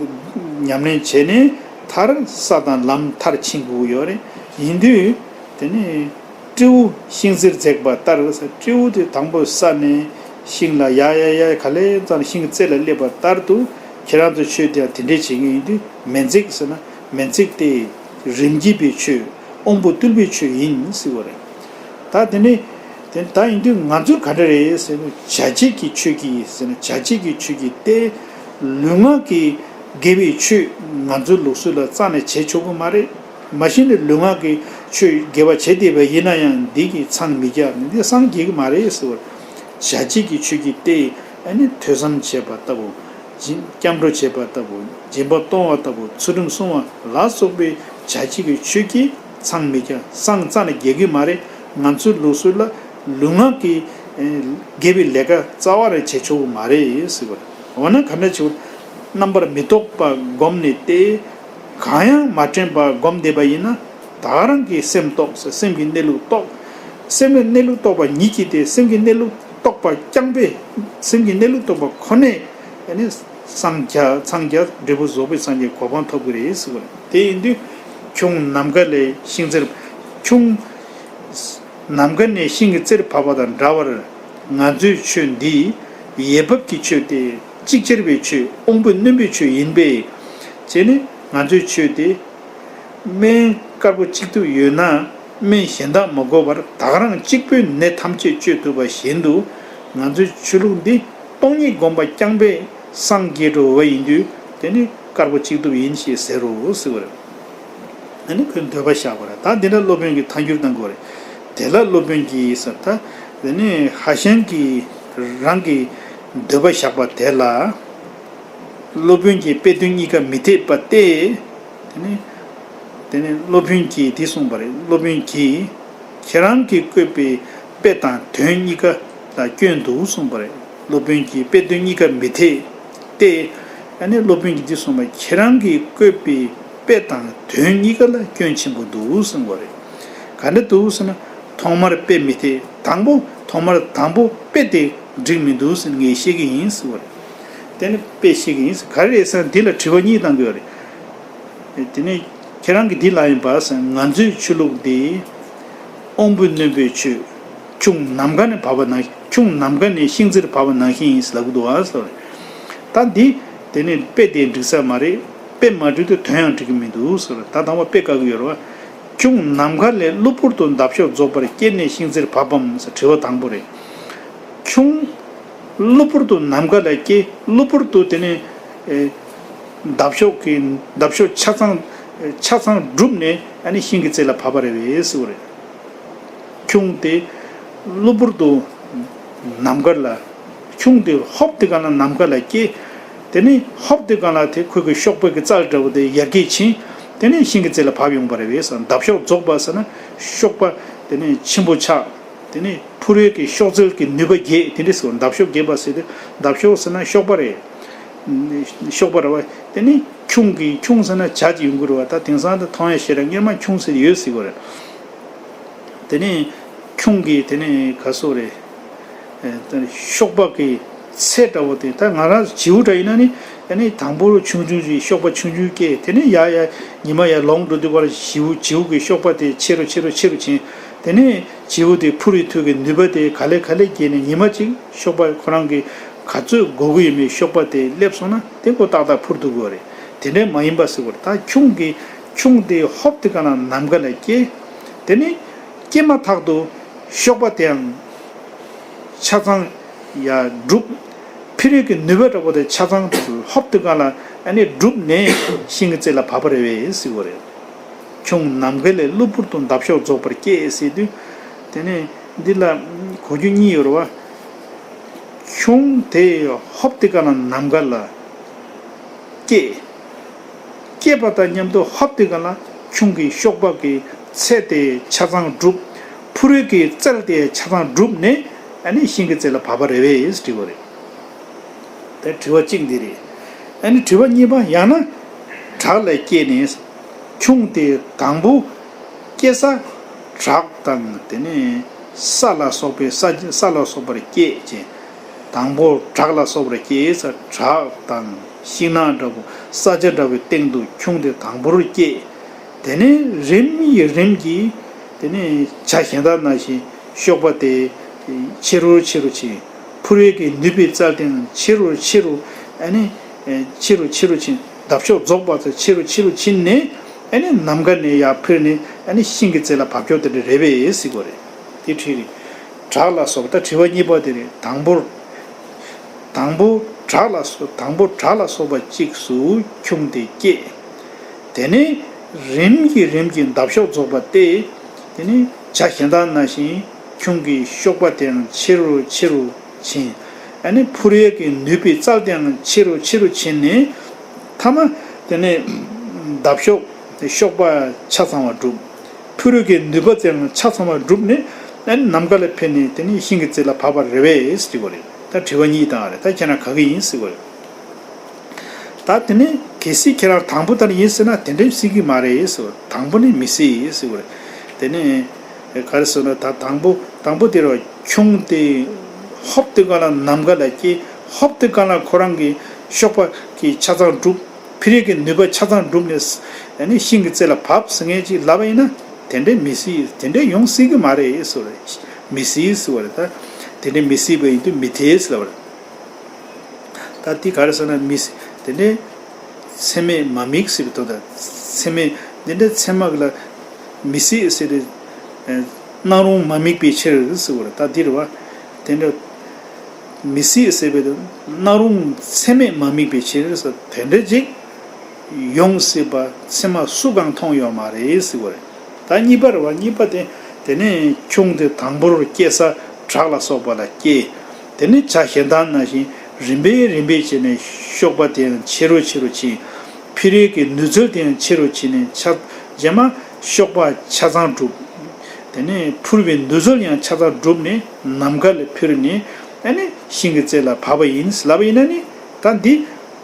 ཉམས་ལེན་བྱས་ནས་མཐར་ས་དང་ལམ་མཐར་ཕྱིན་དགོས་ཡོད་རེད། ཡིན་དུས་དེ་ནས་སྤྲེའུ་ཤིང་རྩེར་འཛེགས་པ་ལྟར་སྤྲེའུ་དེ་དང་པོ་ས་ནས་ ཤིང་ལ་ཡ་ཡ་ཡ་ག་ལེ་ཙམ་ཤིང་གི་རྩེ་ལ་སླེབས་པ་ལྟར་དུ་ཁྱེད་རང་ཚོ་ཆོས་དེ་ཡང་དེ་འདྲས་བྱེད་མཁན་ཡིན་དུས་མེ་འཛེགས་ཟེར་ན་མེ་འཛེགས་ཏེ་རིམ་གྱིས་པའི་ཆོས་དབང་པོ་རྟུལ་པའི་ཆོས་ཡིན་ཟེར་བ་རེད། ད་དེ་ནས་དེ་ད་ཡིན་དུས་ང་ཚོས་ག་འདྲ་རེད་ཟེར་ན་བྱ་བྱེད་ཀྱི་ཆོས་ཀྱི་ཟེར་ན་བྱ་བྱེད་ཀྱི་ཆོས་ཀྱི་སྟེ་ལུས་ངག་གི་དགེ་བའི་ཆོས་ང་ཚོའི་ལུགས་སྲོལ་ལ་རྩ་ནས་བྱེད་ཆོག་གི་མ་རེད། མ་གཞི་ནས་ལུས་ངག་གི་ཆོས་དགེ་བ་བྱེད་བསྡད་པ་ཡིན་ན་ཡང་འདི་གིས་འཚང་མི་རྒྱ་འདི་སངས་རྒྱས་ཀྱི་མ་རེད་ཟེར་བར། བྱ་བྱེད་ཀྱི་ཆོས་ཀྱི་སྟེ་ཨ་ནི་ཐོས་བསམ་བྱེད་པ་ལྟ་བུ། སྐྱབས་འགྲོ་བྱེད་པ་ལྟ་བུ། སྦྱིན་པ་གཏོང་བ་ལྟ་བུ། ཚུལ་ཁྲིམས་སྲུང་བ་ལ་སོགས་པའི་བྱ་བྱེད་ཀྱི་ཆོས་ཀྱིས་འཚང་མི་རྒྱ་སངས་རྩ་ནས་རྒྱ་གི་མ་རེད། ང་ཚོའི་ལུགས་སྲོལ་ལ་ལུས་ངག་གི་དགེ་བའི་ལས་ཀ་རྩ་བ་རེ་བྱེད་ཆོག་གི་མ་རེད་ཟེར་བར། འོ་ན་ག་འདྲ་བྱེད་དགོས། རྣམ་པར་མི་རྟོག་པ་བསྒོམས་ནས་ཏེ། གང་ཡང་མ་དྲན་པར་བསྒོམས་བསྡད་པ་ཡིན་ན་ད་ག་རང་གི་སེམས་རྟོགས་ཟེར་སེམས་ཀྱི་གནས་ལུགས་རྟོགས། སེམས་ཀྱི་གནས་ལུགས་རྟོགས་པ་ཉིད་ཀྱིས་ཏེ་སེམས་ཀྱི་གནས་ལུགས་རྟོགས་པ་རྐྱང་པས་སེམས་ཀྱི་གནས་ལུགས་རྟོགས་པ་ཁོ་ནས་ཨ་ནི་སངས་རྒྱ་སངས་རྒྱ་འབྲས་བུ་རྫོགས་པའི་སངས་རྒྱས་གོ་འཕང་ཐོབ་ཀྱི་རེད་ཟེར་བ་རེད། དེ་ཡིན་དུས་ཁྱུང་ནམ་མཁའ་ལས་ཤིང་རྩེར་ཁྱུང་། ནམ་མཁའ་ནས་ཤིང་གི་རྩེར་བབས་པ་དང་འདྲ་བར་ང་ཚོའི་ཆོས་འདི་ཡས་བབས་ཀྱི་ཆོས་ཏེ་ཅིག་ཅར་བའི་ཆོས་དབང་པོའི་རྣོན་པོའི་ཆོས་ཡིན་པས། བྱས་ནས་ང་ཚོའི་ཆོས་དེ་སྨན་དཀར་པོ་གཅིག་ཐུབ་ཡོད་ན་སྨན་གཞན་དག་མ་དགོས་པར་ད་ག་རང་གཅིག་པུས་ནད་ཐམས་ཅད་བཅོས་ཐུབ་པ་བཞིན་དུ་ང་ཚོའི་ཆོས་ལུགས་འདི་སྟོང་ཉིད་སྒོམ་པ་རྐྱང་པས་སངས་རྒྱས་འགྲོ་བ་ཡིན་དུས་དེ་ནི་དཀར་པོ་གཅིག་ཐུབ་ཡིན་ཞེས་ཟེར་རོ་ཟེར་བ་རེད། ཨ་ནི་ཁོས་འདོད་པ་བཞག་པ་རེད། ད་འདི་འདྲ་སློབ་དཔོན་གྱིས་ཐལ་འགྱུར་གཏང་དགོས་རེད། དེ་ལ་སློབ་དཔོན་གྱིས་ཟེར་ད། དེ་ནི་ཧྭ་ཤང་གིས་རང་གི་འདོད་པ་བཞག་པ་དེ་ལ། སློབ་དཔོན་གྱིས་དཔེ་དོན་གཉིས་ཀ་མི་འཐད་པ་སྟེ། དེ་ནི། དེ་ནི་སློབ་དཔོན་གྱིས་འདི་གསུངས་པ་རེད། སློབ་དཔོན་གྱིས། ཁྱེད་རང་གིས་བཀོད་པའི་དཔེ་དང་དོན་གཉིས་ཀ་ལ་སྐྱོན་འདུག་གསུངས་པ་རེད། སློབ་དཔོན་གྱིས་དཔེ་དོན་གཉིས་ཀ་མི་འཐད་དེ། ཨ་ནི་སློབ་དཔོན་གྱིས་འདི་གསུངས་པ་ཁྱེད་རང་གིས་བཀོད་པའི་དཔེ་དང་དོན་གཉིས་ཀ་ལ་སྐྱོན་ཆེན་པོ་འདུག་གསུངས་པ་རེད། ག་འདྲ་འདུག་ཟེར་ན་ཐོག་མར་དཔེ་མི་འཐད་དང་པོ་ཐོག་མར་དང་པོ་དཔེ་དེ་འགྲིག་མི་འདུག་ཟེར་ངས་བཤད་ཀྱི་ཡིན་ཟེར་བ་རེད། དེ་ནི་དཔེ་བཤད་ཀྱི་ཡིན་ཟེར་ག་རེ་རེད་ཟེར་ན་འདི་ལ་དྲི་བ་གཉིས་གཏང་དགོས་རེད། དེ་ནས་ཁྱེད་རང་གིས་འདི་ལ་ཡིན་པ་ཟེར་ང་ཚོའི་ཆོས་ལུགས་འདི་དབང་པོའི་རྣོན་པོའི་ཆོས། ཁྱུང་ནམ་མཁའ་ནས་བབས་པ་ནང་ཁྱུང་ནམ་མཁའ་ནས་ཤིང་རྩེར་བབས་པ་ནང་བཞིན་ཡིན་ཟེར་ལབ་ཀྱི་འདུག་ཨ་ཟེར། ད་འདི་དེ་ནས་དཔེ་དེ་འགྲིག་ས་མ་རེད། དཔེ་མ་འགྲིག་དུས་དོན་ཡང་འགྲིག་གི་མི་འདུག་ཟེར། ད་དང་པོ་དཔེ་བཀག་གི་ཡོད་རེད་བ། ཁྱུང་ནམ་མཁའ་ལས་གློ་བུར་དུ་འདབ་གཤོག་རྫོགས་པར་སྐྱེས་ནས་ཤིང་རྩེར་བབས་པའམ་ཟེར་དྲི་བ་དང་པོ་རེད། ཁྱུང་། གློ་བུར་དུ་ནམ་མཁའ་ལ་སྐྱེས། གློ་བུར་དུ་དེ་ནས་ཨེ། འདབ་གཤོག་གི་འདབ་གཤོག་ཆ་ཚང་ཆ་ཚང་གྲུབ་ནས་ཨ་ནི་ཤིང་གི་རྩེ་ལ་བབས་པ་རེད་པས་ཟེར་བ་རེད། ཁྱུང་དེ་གློ་བུར་དུ་ནམ་མཁའ་ལ་ཁྱུང་དེ་ཧོབ་དེ་ག་ལ་ནམ་མཁའ་ལ་སྐྱེས། དེ་ནས་ཧོབ་དེ་ག་ལ་དེ་ཁོ་གི་གཤོག་པ་གི་རྩལ་འདྲ་བོ་དེ་ཡར་རྒྱས་ཕྱིན། དེ་ནས་ཤིང་གི་རྩེ་ལ་བབས་ཡོང་པ་རེད་པས་ཟེར། འདབ་གཤོག་རྫོགས་པ་ཟེར་ན་གཤོག་པ་དེ་ནས་ཆེན་པོ་ཆགས། དེ་ནས་འཕུར་བའི་གི་གཤོག་རྩལ་གྱི་ནུས་པ་རྒྱས་དེ་འདྲས་ཟེར་བ། འདབ་གཤོག་རྒྱས་པ་ཟེར་དུས་འདབ་གཤོག་ཟེར་ན་གཤོག་པ་རེད། གཤོག་པ་རེད་བ། དེ་ནས་ཁྱུང་གི་ཁྱུང་ཟེར་ན་བྱ་ཅིག་ཡོང་གི་རེད་བ། ད་དེང་སང་དེ་མཐོང་ཡ་ཤེས་ར་སྔོན་མ་ཁྱུང་ཟེར་ཡོད་ཟེར་གི་རེད། དེ་ནས་ཁྱུང་གི་དེ་ནས་ག་སོགས་རེད། ཨེ་དེ་ནས་གཤོག་པ་གི་ཚད་འདྲ་བོ་དེ་ད་ང་རང་བྱིའུ་འདྲ་ཡིན་ན་ནི་ཨ་ནི་དང་པོ་རུ་ཆུང་ཆུང་ཞིག་གཤོག་པ་ཆུང་ཆུང་སྐྱེས། དེ་ནས་ཡར་ཡར་ཉི་མ་ཡར་ལོངས་འགྲོ་དུས་སྐབས་ལ་བྱིའུ་བྱིའུ་གི་གཤོག་པ་དེ་ཆེ་རུ་ཆེ་རུ་ཆེ་རུ་ཕྱིན། དེ་ནས་བྱིའུ་དེ་འཕུར་བའི་མཐུ་གི་ནུས་པ་དེ་ག་ལེ་ག་ལེ་རྒྱས་ནས་ཉི་མ་གཅིག་གཤོག་པ་ཁོ་རང་གི་ག་ཚོད་དགོས་ཀྱི་ཡོད་མེད་གཤོག་པ་དེ་སླེབས་སོང་ན་དེ་ཁོ་ཏག་ཏག་འཕུར་ཐུབ་ཀྱི་ཡོད་རེད། དེ་འདྲས་མ་ཡིན་པ་ཟེར་བ་རེད། ད་ཁྱུང་གི་ཁྱུང་དེ་ཧོབ་དེ་ག་ལ་ནམ་མཁའ་ལ་སྐྱེས། དེ་ནས་སྐྱེས་མ་ཐག་ཏུ་གཤོག་པ་དེའང་ཆ་ཚང་ཡར་གྲུབ། འཕུར་བའི་གི་ནུས་པ་འདྲ་པོ་དེ་ཆ་ཚང་ཧོབ་དེ་ག་ལ་ཨ་ནི་གྲུབ་ནས་ཤིང་གི་རྩེ་ལ་བབས་པ་རེད་པས་ཟེར་བ་རེད། ཁྱུང་ནམ་མཁའ་ལས་གློ་བུར་དུ་འདབ་གཤོག་རྫོགས་པར་སྐྱེས་ཟེར་དུས། དེ་ནས་འདི་ལ་གོ་རྒྱུ་གཉིས་ཡོད་རེད་བ། ཁྱུང་དེ་ཧོབ་དེ་ག་ལ་ནམ་མཁའ་ལ་སྐྱེས། སྐྱེས་པ་དང་མཉམ་དུ་ཧོབ་དེ་ག་ལ་ཁྱུང་གི་གཤོག་པ་གི་ཚད་དེ་ཆ་ཚང་གྲུབ། འཕུར་བའི་གི་རྩལ་དེ་ཆ་ཚང་གྲུབ་ནས་ཨ་ནི་ཤིང་གི་རྩེ་ལ་བབས་པ་རེད་པས་དྲི་བ་རེད། དེ་དྲི་བ་གཅིག་འདི་རེད། ཨ་ནི་དྲི་བ་གཉིས་པ་ཡང་ན་བྲག་ལ་སྐྱེས་ནས། ཁྱུང་དེ་དང་པོ་སྐྱེ་ས་བྲག་དང་དེ་ནས་ས་ལ་སོགས་པའི་ས་ས་ལ་སོགས་པར་སྐྱེས་ཅེས། དང་པོ་བྲག་ལ་སོགས་པར་སྐྱེས་ས་བྲག་དང་ཤིང་ནགས་འདྲ་བོ་ས་ཆ་འདྲ་བོའི་སྟེང་དུ་ཁྱུང་དེ་དང་པོར་སྐྱེས། དེ་ནས་རིམ་གྱིས་རིམ་གྱིས་དེ་ནས་བྱ་གཞན་དག་ནང་བཞིན་གཤོག་པ་དེ་ཆེ་རུ་ཆེ་རུ་ཕྱིན། འཕུར་བའི་གི་ནུས་པའི་རྩལ་དེའང་ཆེ་རུ་ཆེ་རུ་ཨ་ནི་ཆེ་རུ་ཆེ་རུ་ཕྱིན། འདབ་གཤོག་རྫོགས་པ་ཚོ་ཆེ་རུ་ཆེ་རུ་ཕྱིན་ནས་ཨ་ནི་ནམ་མཁའ་ནས་ཡར་འཕུར་ནས་ཨ་ནི་ཤིང་གི་རྩེ་ལ་བབས་ཀྱོག་དེ་འདྲ་རེད་པས་ཟེར་གྱི་ཡོད་རེད། དེ་འདྲ་རེད། བྲག་ལ་སོགས་པ། ད་དྲི་བ་གཉིས་པ་དེ་རེད། དང་པོ། དང་པོ་བྲག་ལ་སོགས། དང་པོ་བྲག་ལ་སོགས་པ་གཅིག་སུ་ཁྱུང་དེ་སྐྱེས། དེ་ནས་རིམ་གྱིས་རིམ་གྱིས་འདབ་གཤོག་རྫོགས་པ་སྟེ། དེ་ནས་བྱ་གཞན་དག་ནང་བཞིན་ཁྱུང་གི་གཤོག་པ་དེའང་ཆེ་རུ་ཆེ་རུ་ཕྱིན། ཨ་ནི་འཕུར་ཡས་ཀྱི་ནུས་པའི་རྩལ་དེའང་ཆེ་རུ་ཆེ་རུ་ཕྱིན་ནས། མཐའ་མ་དེ་ནས་འདབ་གཤོག་གཤོག་པ་ཆ་ཚང་བ་གྲུབ། འཕུར་ཡས་ཀྱི་ནུས་པ་དེའང་ཆ་ཚང་བ་གྲུབ་ནས་ཨ་ནི་ནམ་མཁའ་ལ་འཕུར་ནས་དེ་ནས་ཤིང་གི་རྩེ་ལ་བབས་པ་རེད་པས་ཟེར་གྱི་ཡོད་རེད། ད་དྲི་བ་གཉིས་བཏང་བ་རེད། ད་ཁྱེད་རང་ག་གི་ཡིན་ཟེར་གྱི་ཡོད་རེད། ད་དེ་ནས་གལ་སྲིད་ཁྱེད་རང་དང་པོ་ལྟར་ཡིན་ཟེར་ན་དེ་འདྲ་སྲིད་ཀྱི་མ་རེད་ཟེར་བ། དང་པོ་ནི་མི་སྲིད་ཟེར་བ་རེད། དེ་ནས་ག་རེ་ཟེར་ན། ད་དང་པོ་དང་པོ་དེ་རུ་ཁྱུང་དེ་ཧོབ་ཏེ་ག་ལ་ནམ་མཁའ་ལ་སྐྱེས། ཧོབ་ཏེ་ག་ལ་ཁོ་རང་གི་གཤོག་པ་གི་ཆ་ཚང་གྲུབ། འཕུར་ཡས་ཀྱི་ནུས་པ་ཆ་ཚང་གྲུབ་ནས་ཨ་ནི་ཤིང་གི་རྩེ་ལ་བབས་ཟེར་མཁན་ཅིག་ལབ་པ་ཡིན་ན་དེ་འདྲ་མི་སྲིད། དེ་འདྲ་ཡོང་སྲིད་ཀྱི་མ་རེད་ཟེར་བ་རེད། མི་སྲིད་ཟེར་བ་རེད། ད་དེ་འདྲ་མི་སྲིད་པ་ཡིན་དུས་མི་འཐད་ཟེར་ལབ་པ་རེད། ད་འདི་ག་རེ་ཟེར་ན། མི་སྲིད། དེ་ནས་ཚད་མས་མ་དམིགས་ཟེར་བའི་དོན་དང་། ཚད་མས་འདི་འདྲ་ཚད་མ་ལ་མི་སྲིད་ཟེར་ཏེ་སྣང་རུང་མ་དམིགས་པའི་ཕྱིར་ཟེར་བ་རེད། ད་འདི་རེད་བ། དེ་འདྲ་མི་སྲིད་ཟེར་བའི་སྣང་རུང་ཚད་མས་མ་དམིགས་པའི་ཕྱིར་ཟེར། དེ་འདྲ་ཅིག་ཡོང་སྲིད་པ་ཚད་མ་སུ་གང་མཐོང་ཡོད་མ་རེད་ཟེར་བ་རེད། ད་གཉིས་པ་རེད་བ། གཉིས་པ་དེ། དེ་ནས་ཁྱུང་དེ་དང་པོར་སྐྱེ་ས་བྲག་ལ་སོགས་པ་ལ་སྐྱེས། དེ་ནས་བྱ་གཞན་དག་ནང་བཞིན་རིམ་པས་རིམ་པས་བྱས་ནས་གཤོག་པ་དེ་ཡང་ཆེ་རུ་ཆེ་རུ་ཕྱིན། འཕུར་ཡས་ཀྱི་ནུས་རྩལ་དེ་ཡང་ཆེ་རུ་ཕྱིན་ནས་ཆ་རྗེས་མ་གཤོག་པ་ཆ་ཚང་གྲུབ། དེ་ནས་འཕུར་བའི་ནུས་རྩལ་ཡང་ཆ་ཚང་གྲུབ་ནས་ནམ་མཁའ་ལ་འཕུར་ནས་ཨ་ནི་ཤིང་གི་རྩེ་ལ་བབས་པ་ཡིན་ལབ་པ་ཡིན་ན་ནི། ད་འདི་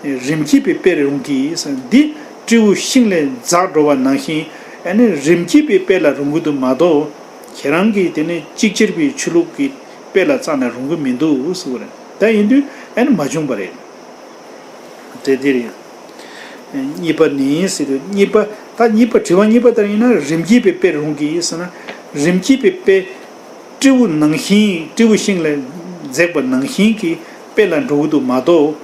རིམ་གྱིས་པའི་དཔེར་རུང་གི་ཟེར། འདི་སྤྲེའུ་ཤིང་ལས་འཛེགས་འགྲོ་བ་ནང་བཞིན་ཨ་ནི་རིམ་གྱིས་པའི་དཔེ་ལ་རུང་གི་འདུག་མ་གཏོགས། ཁྱེད་རང་གིས་དེ་ནི་ཅིག་ཅར་བའི་ཆོས་ལུགས་ཀྱི་དཔེ་ལ་རྩ་ནས་རུང་གི་མི་འདུག་ཟེར་བ་རེད། ད་ཡིན་དུས་ཨ་ནི་མ་བྱུང་བ་རེད། དེ་འདི་རེད། གཉིས་པ་ནི་ཟེར་དུས་གཉིས་པ། ད་གཉིས་པ། དྲི་བ་གཉིས་པ་ལྟར་ཡིན་ན་རིམ་གྱིས་པའི་དཔེར་རུང་གི་ཟེར་ན། རིམ་གྱིས་པའི་དཔེ། སྤྲེའུ་ནང་བཞིན། སྤྲེའུ་ཤིང་ལས་འཛེགས་པ་ནང་བཞིན་གྱི་དཔེ་ལ་འགྲོ་གི་འདུག་མ་གཏོགས།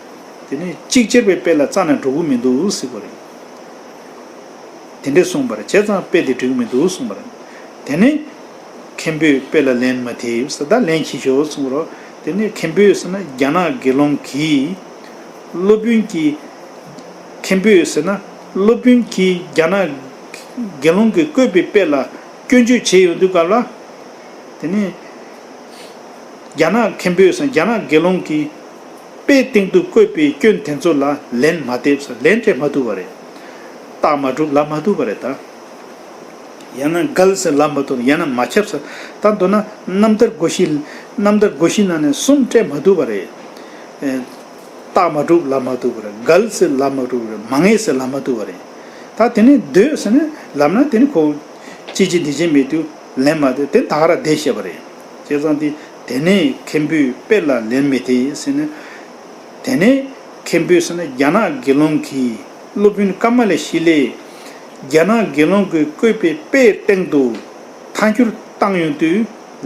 དེ་ནི་ཅིག་ཅར་བའི་དཔེ་ལ་རྩ་ནས་འགྲོ་གི་མི་འདུག་ཟེར་བ་རེད། དེ་འདྲས་གསུངས་པ་རེད། བྱས་ཙང་དཔེ་དེ་འགྲིག་གི་མི་འདུག་གསུངས་པ་རེད། དེ་ནས་མཁན་པོས་དཔེ་ལ་ལན་མ་ཐེབས་ཟེར། ད་ལན་གྱིས་ཤོག་གསུངས་རོགས། དེ་ནས་མཁན་པོས་ཟེར་ན་རྒྱ་ནག་དགེ་སློང་གིས། སློབ་དཔོན་གྱིས། མཁན་པོས་ཟེར་ན་སློབ་དཔོན་གྱིས་རྒྱ་ནག་དགེ་སློང་གིས་བཀོད་པའི་དཔེ་ལ་སྐྱོན་བརྗོད་བྱས་ཡོང་དུས་སྐབས་ལ། དེ་ནས་རྒྱ་ནག་མཁན་པོས་ཟེར་ན་རྒྱ་ནག་དགེ་སློང་གིས་དཔེའི་སྟེང་དུ་བཀོད་པའི་སྐྱོན་དེ་ཚོ་ལ་ལན་མ་འདེབས་ཟེར། ལན་སྤྲད་མ་ཐུབ་པ་རེད། རྟགས་མ་གྲུབ་ལབ་མ་ཐུབ་པ་རེད་ད། ཡང་ན་འགལ་ཟེར་ལབ་མ་ཐུབ། ཡང་ན་མ་ཁྱབ་ཟེར། ད་མདོར་ན་རྣམ་ཐར་སྒོ་བཞི། རྣམ་ཐར་སྒོ་བཞི་ནང་ནས་གསུམ་སྤྲད་མ་ཐུབ་པ་རེད། ཨེ། རྟགས་མ་གྲུབ་ལབ་མ་ཐུབ་པ་རེད། འགལ་ཟེར་ལབ་མ་ཐུབ་པ་རེད། མ་ངེས་ཟེར་ལབ་མ་ཐུབ་པ་རེད། ད་དེ་ནས་འདོད་ཟེར་ནས་ལབ་ན་དེ་ནི་ཁོ་ཅི་བྱེད་འདི་བྱེད་མེད་དུས་ལན་མ་དེ་དེ་ད་ག་རང་བསྡད་བཞག་པ་རེད། བྱས་ཙང་དེ་དེ་ནས་མཁན་པོས་དཔེ་ལ་ལན་མི་ཐེབས་ཟེར་ནས། དེ་ནས་མཁན་པོས་ཟེར་ན་རྒྱ་ནག་དགེ་སློང་གིས། སློབ་དཔོན་ཀ་མ་ལ་ཤཱི་ལས་རྒྱ་ནག་དགེ་སློང་གིས་བཀོད་པའི་དཔེའི་སྟེང་དུ་ཐལ་འགྱུར་བཏང་ཡོང་དུས་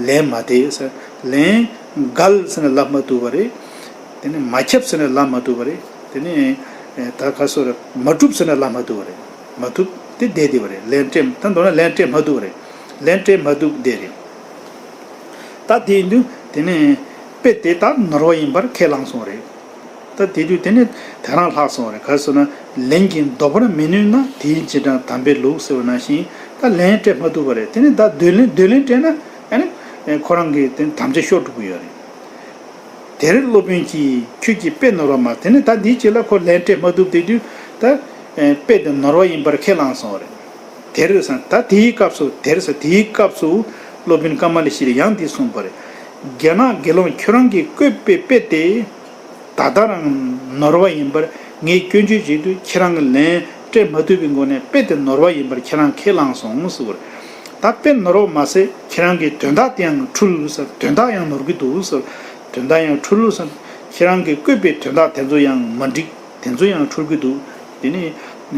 ལན་མ་ཐེབས་ཟེར། ལན་འགལ་ཟེར་ནས་ལབ་མ་ཐུབ་པ་རེད། དེ་ནས་མ་ཁྱབ་ཟེར་ནས་ལབ་མ་ཐུབ་པ་རེད། དེ་ནས་ད་ག་སོ་རེད། མ་གྲུབ་ཟེར་ནས་ལབ་མ་ཐུབ་པ་རེད། མ་ཐུབ་དེ་བསྡད་བསྡད་པ་རེད། ལན་སྤྲད། ད་མདོར་ན་ལན་སྤྲད་མ་ཐུབ་པ་རེད། ལན་སྤྲད་མ་ཐུབ་བསྡད་རེད། ད་དེ་ཡིན་དུས་དེ་ནས་དཔེ་དེ་ད་ནོར་བ་ཡིན་པར་ཁས་བླངས་སོང་བ་རེད། ད་དེ་དུས་དེ་ནས་དེ་རང་ལྷག་སོང་བ་རེད། ག་རེ་ཟེར་ན། ལན་གྱིས་ལྡོག་པར་མི་ནུས་ན། དེའི་རྗེས་འབྲང་དམ་པའི་ལུགས་ཟེར་བ་ནང་བཞིན་ད་ལན་སྤྲད་མ་ཐུབ་པ་རེད། དེ་ནས་ད་འདོད་ལན། འདོད་ལན་སྤྲད་ན་ཨ་ནི་ཁོ་རང་གི་དེ་དམ་བཅའ་ཤོར་འགྲོ་གི་ཡོད་རེད། དེར་སློབ་དཔོན་གྱིས། ཁྱོད་ཀྱིས་དཔེ་ནོར་བ་སྨྲ། དེ་ནས་ད་འདིའི་རྗེས་ལ་ཁོ་ལན་སྤྲད་མ་ཐུབ། དེ་དུས་ད་དཔེ་དེ་ནོར་བ་ཡིན་པར་ཁས་བླངས་སོང་བ་རེད། དེར་ཟེར། ད་དེའི་སྐབས་སུ། དེར་ཟེར། དེའི་སྐབས་སུ་སློབ་དཔོན་ཀ་མ་ལ་ཤཱི་ལས་ཡང་འདི་གསུངས་པ་རེད། རྒྱ་ནག་དགེ་སློང་ཁྱོད་རང་གིས་བཀོད་པའི་དཔེ་དེ་ད་ལྟ་རང་ནོར་བ་ཡིན་པར་ངས་སྐྱོན་བརྗོད་བྱེད་དུས་ཁྱེད་རང་གིས་ལན་སྤྲད་མ་ཐུབ་པའི་སྒོ་ནས་དཔེ་དེ་ནོར་བ་ཡིན་པར་ཁྱེད་རང་ཁས་བླངས་སོང་ཟེར་བ་རེད། ད་དཔེ་ནོར་བ་མ་ཟད་ཁྱེད་རང་གི་དོན་དག་དེའང་འཁྲུལ་ཟེར། དོན་དག་ཡང་ནོར་གྱི་འདུག་ཟེར། དོན་དག་ཡང་འཁྲུལ་ཟེར། ཁྱེད་རང་གིས་བཀོད་པའི་དོན་དག་དེ་ཚོ་ཡང་མ་འགྲིག། དེ་ཚོ་ཡང་འཁྲུལ་གྱི་འདུག། དེ་ནི་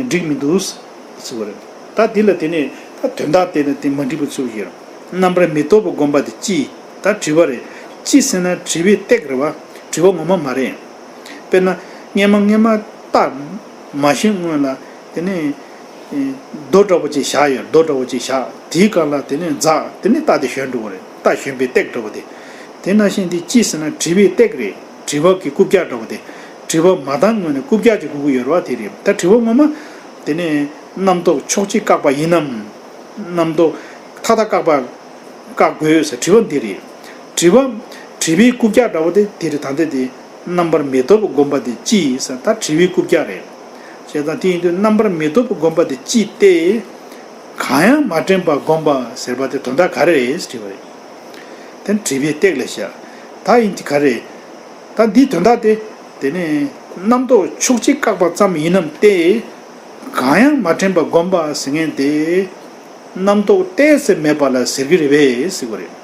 འགྲིག་མི་འདུག་ཟེར་བ་རེད། ད་འདི་ལ་དེ་ནི་ད་དོན་དག་དེ་ནི་དེ་མ་འགྲིག་པ་ཚུལ་བཞིན་རྣམ་པར་མི་རྟོག་པ་བསྒོམ་པ་དེ་ཅི། ད་དྲི་བ་རེད། ཅི་ཟེར་ན་དྲི་བའི་སྟེགས་རེད་བ། དྲི་བ་ངོ་མ་མ་རེད། དཔེར་ན་སྔས་མ་སྔས་མ་རྟ་མ་ཞོན་སྔོན་ལ་དེ་ནས་རྡོ་འདྲ་པོ་ཅིག་བཞག་ཡོད། རྡོ་འདྲ་པོ་ཅིག་བཞག་དེའི་སྒང་ལ་དེ་ནས་འཛེགས་དེ་ནས་རྟ་དེ་ཞོན་འགྲོ་གི་རེད། རྟ་ཞོན་པའི་སྟེགས་འདྲ་པོ་དེ། དེ་ནང་བཞིན་དེ་ཅི་ཟེར་ན་དྲི་བའི་སྟེགས་རེད། དྲི་བ་གི་རྐུབ་བཀྱག་འདྲ་པོ་དེ། དྲི་བ་མ་བཏང་སྔོན་ནས་རྐུབ་བཀྱག་ཅིག་དགོས་ཀྱི་ཡོད་རེད་བ། དེ་རེད། ད་དྲི་བ་ངོ་མ་དེ་ནས་རྣམ་རྟོག་ཕྱོགས་གཅིག་བཀག་པ་ཡིན་ནམ། རྣམ་རྟོག་མཐའ་དག་བཀག་པ་བཀག་དགོས་ཟེར་དྲི་བ་འདི་རེད། དྲི་བ། དྲི་བའི་རྐུབ་བཀྱག་འདྲ་པོ་དེ་དེ་རེད། ད་ལྟ་དེ་རྣམ་པར་མི་རྟོག་པ་བསྒོམ་པ་དེ་ཅི་ཟེར། ད་དྲི་བའི་རྐུབ་བཀྱག་རེད། བྱས་ཙང་དེ་ཡིན་དུས་རྣམ་པར་མི་རྟོག་པ་བསྒོམ་པ་དེ་ཅི་སྟེ། གང་ཡང་མ་དྲན་པ་བསྒོམ་པ་ཟེར་བ་དེ་དོན་དག་ག་རེ་རེད་ཟེར་དྲི་བ་རེད། དེ་དྲི་བའི་སྟེགས་ལ་བཞག་ད་ཡིན་དེ་ག་རེ། ད་འདིའི་དོན་དག་དེ། དེ་ནས་རྣམ་རྟོག་ཕྱོགས་གཅིག་བཀག་པ་ཙམ་ཡིན་ནམ་སྟེ། གང་ཡང་མ་དྲན་པ་བསྒོམ་པ་ཟེར་མཁན་དེ། རྣམ་རྟོག་གཏད་ས་མེད་པ་ལ་ཟེར་གྱི་རེད་པས་ཟེར་གྱི་རེད།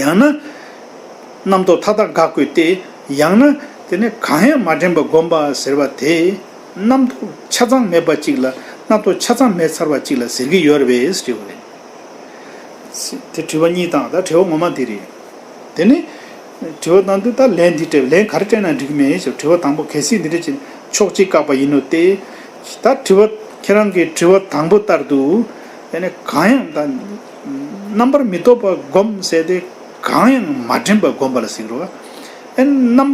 ཡང་ན། རྣམ་རྟོག་མཐའ་དག་འགག་དགོས་ཏེ། ཡང་ན། དེ་ནས་གང་ཡང་མ་དྲན་པ་བསྒོམ་པ་ཟེར་བ་དེ། རྣམ་རྟོག་ཆ་ཚང་མེད་པ་གཅིག་ལ། རྣམ་རྟོག་ཆ་ཚང་མེད་ཚར་བ་གཅིག་ལ་ཟེར་གྱི་ཡོད་རེད་པས་ཟེར་གྱི་རེད། དེ་དྲི་བ་གཉིས་དང་ད་དྲི་བ་ངོ་མ་དེ་རེད། དེ་ནི། དྲི་བ་དང་དུ་ད་ལན་འདི་སྤྲད་ལན་ག་རེ་སྤྲད་ན་འགྲིག་གི་མེད་ཞེས་དྲི་བ་དང་པོ་གལ་སྲིད་འདི་འདྲ་ཅིག་ཕྱོགས་གཅིག་བཀག་པ་ཡིན་ནོ་སྟེ། ད་དྲི་བ་ཁྱེད་རང་གི་དྲི་བ་དང་པོ་ལྟར་དུ། དེ་ནི་གང་ཡང་ད། རྣམ་པར་མི་རྟོག་པ་བསྒོམ་ཟེར་ཏེ་གང་ཡང་མ་དྲན་པ་བསྒོམ་པ་ལ་ཟེར་རོ། ཨེ་རྣམ།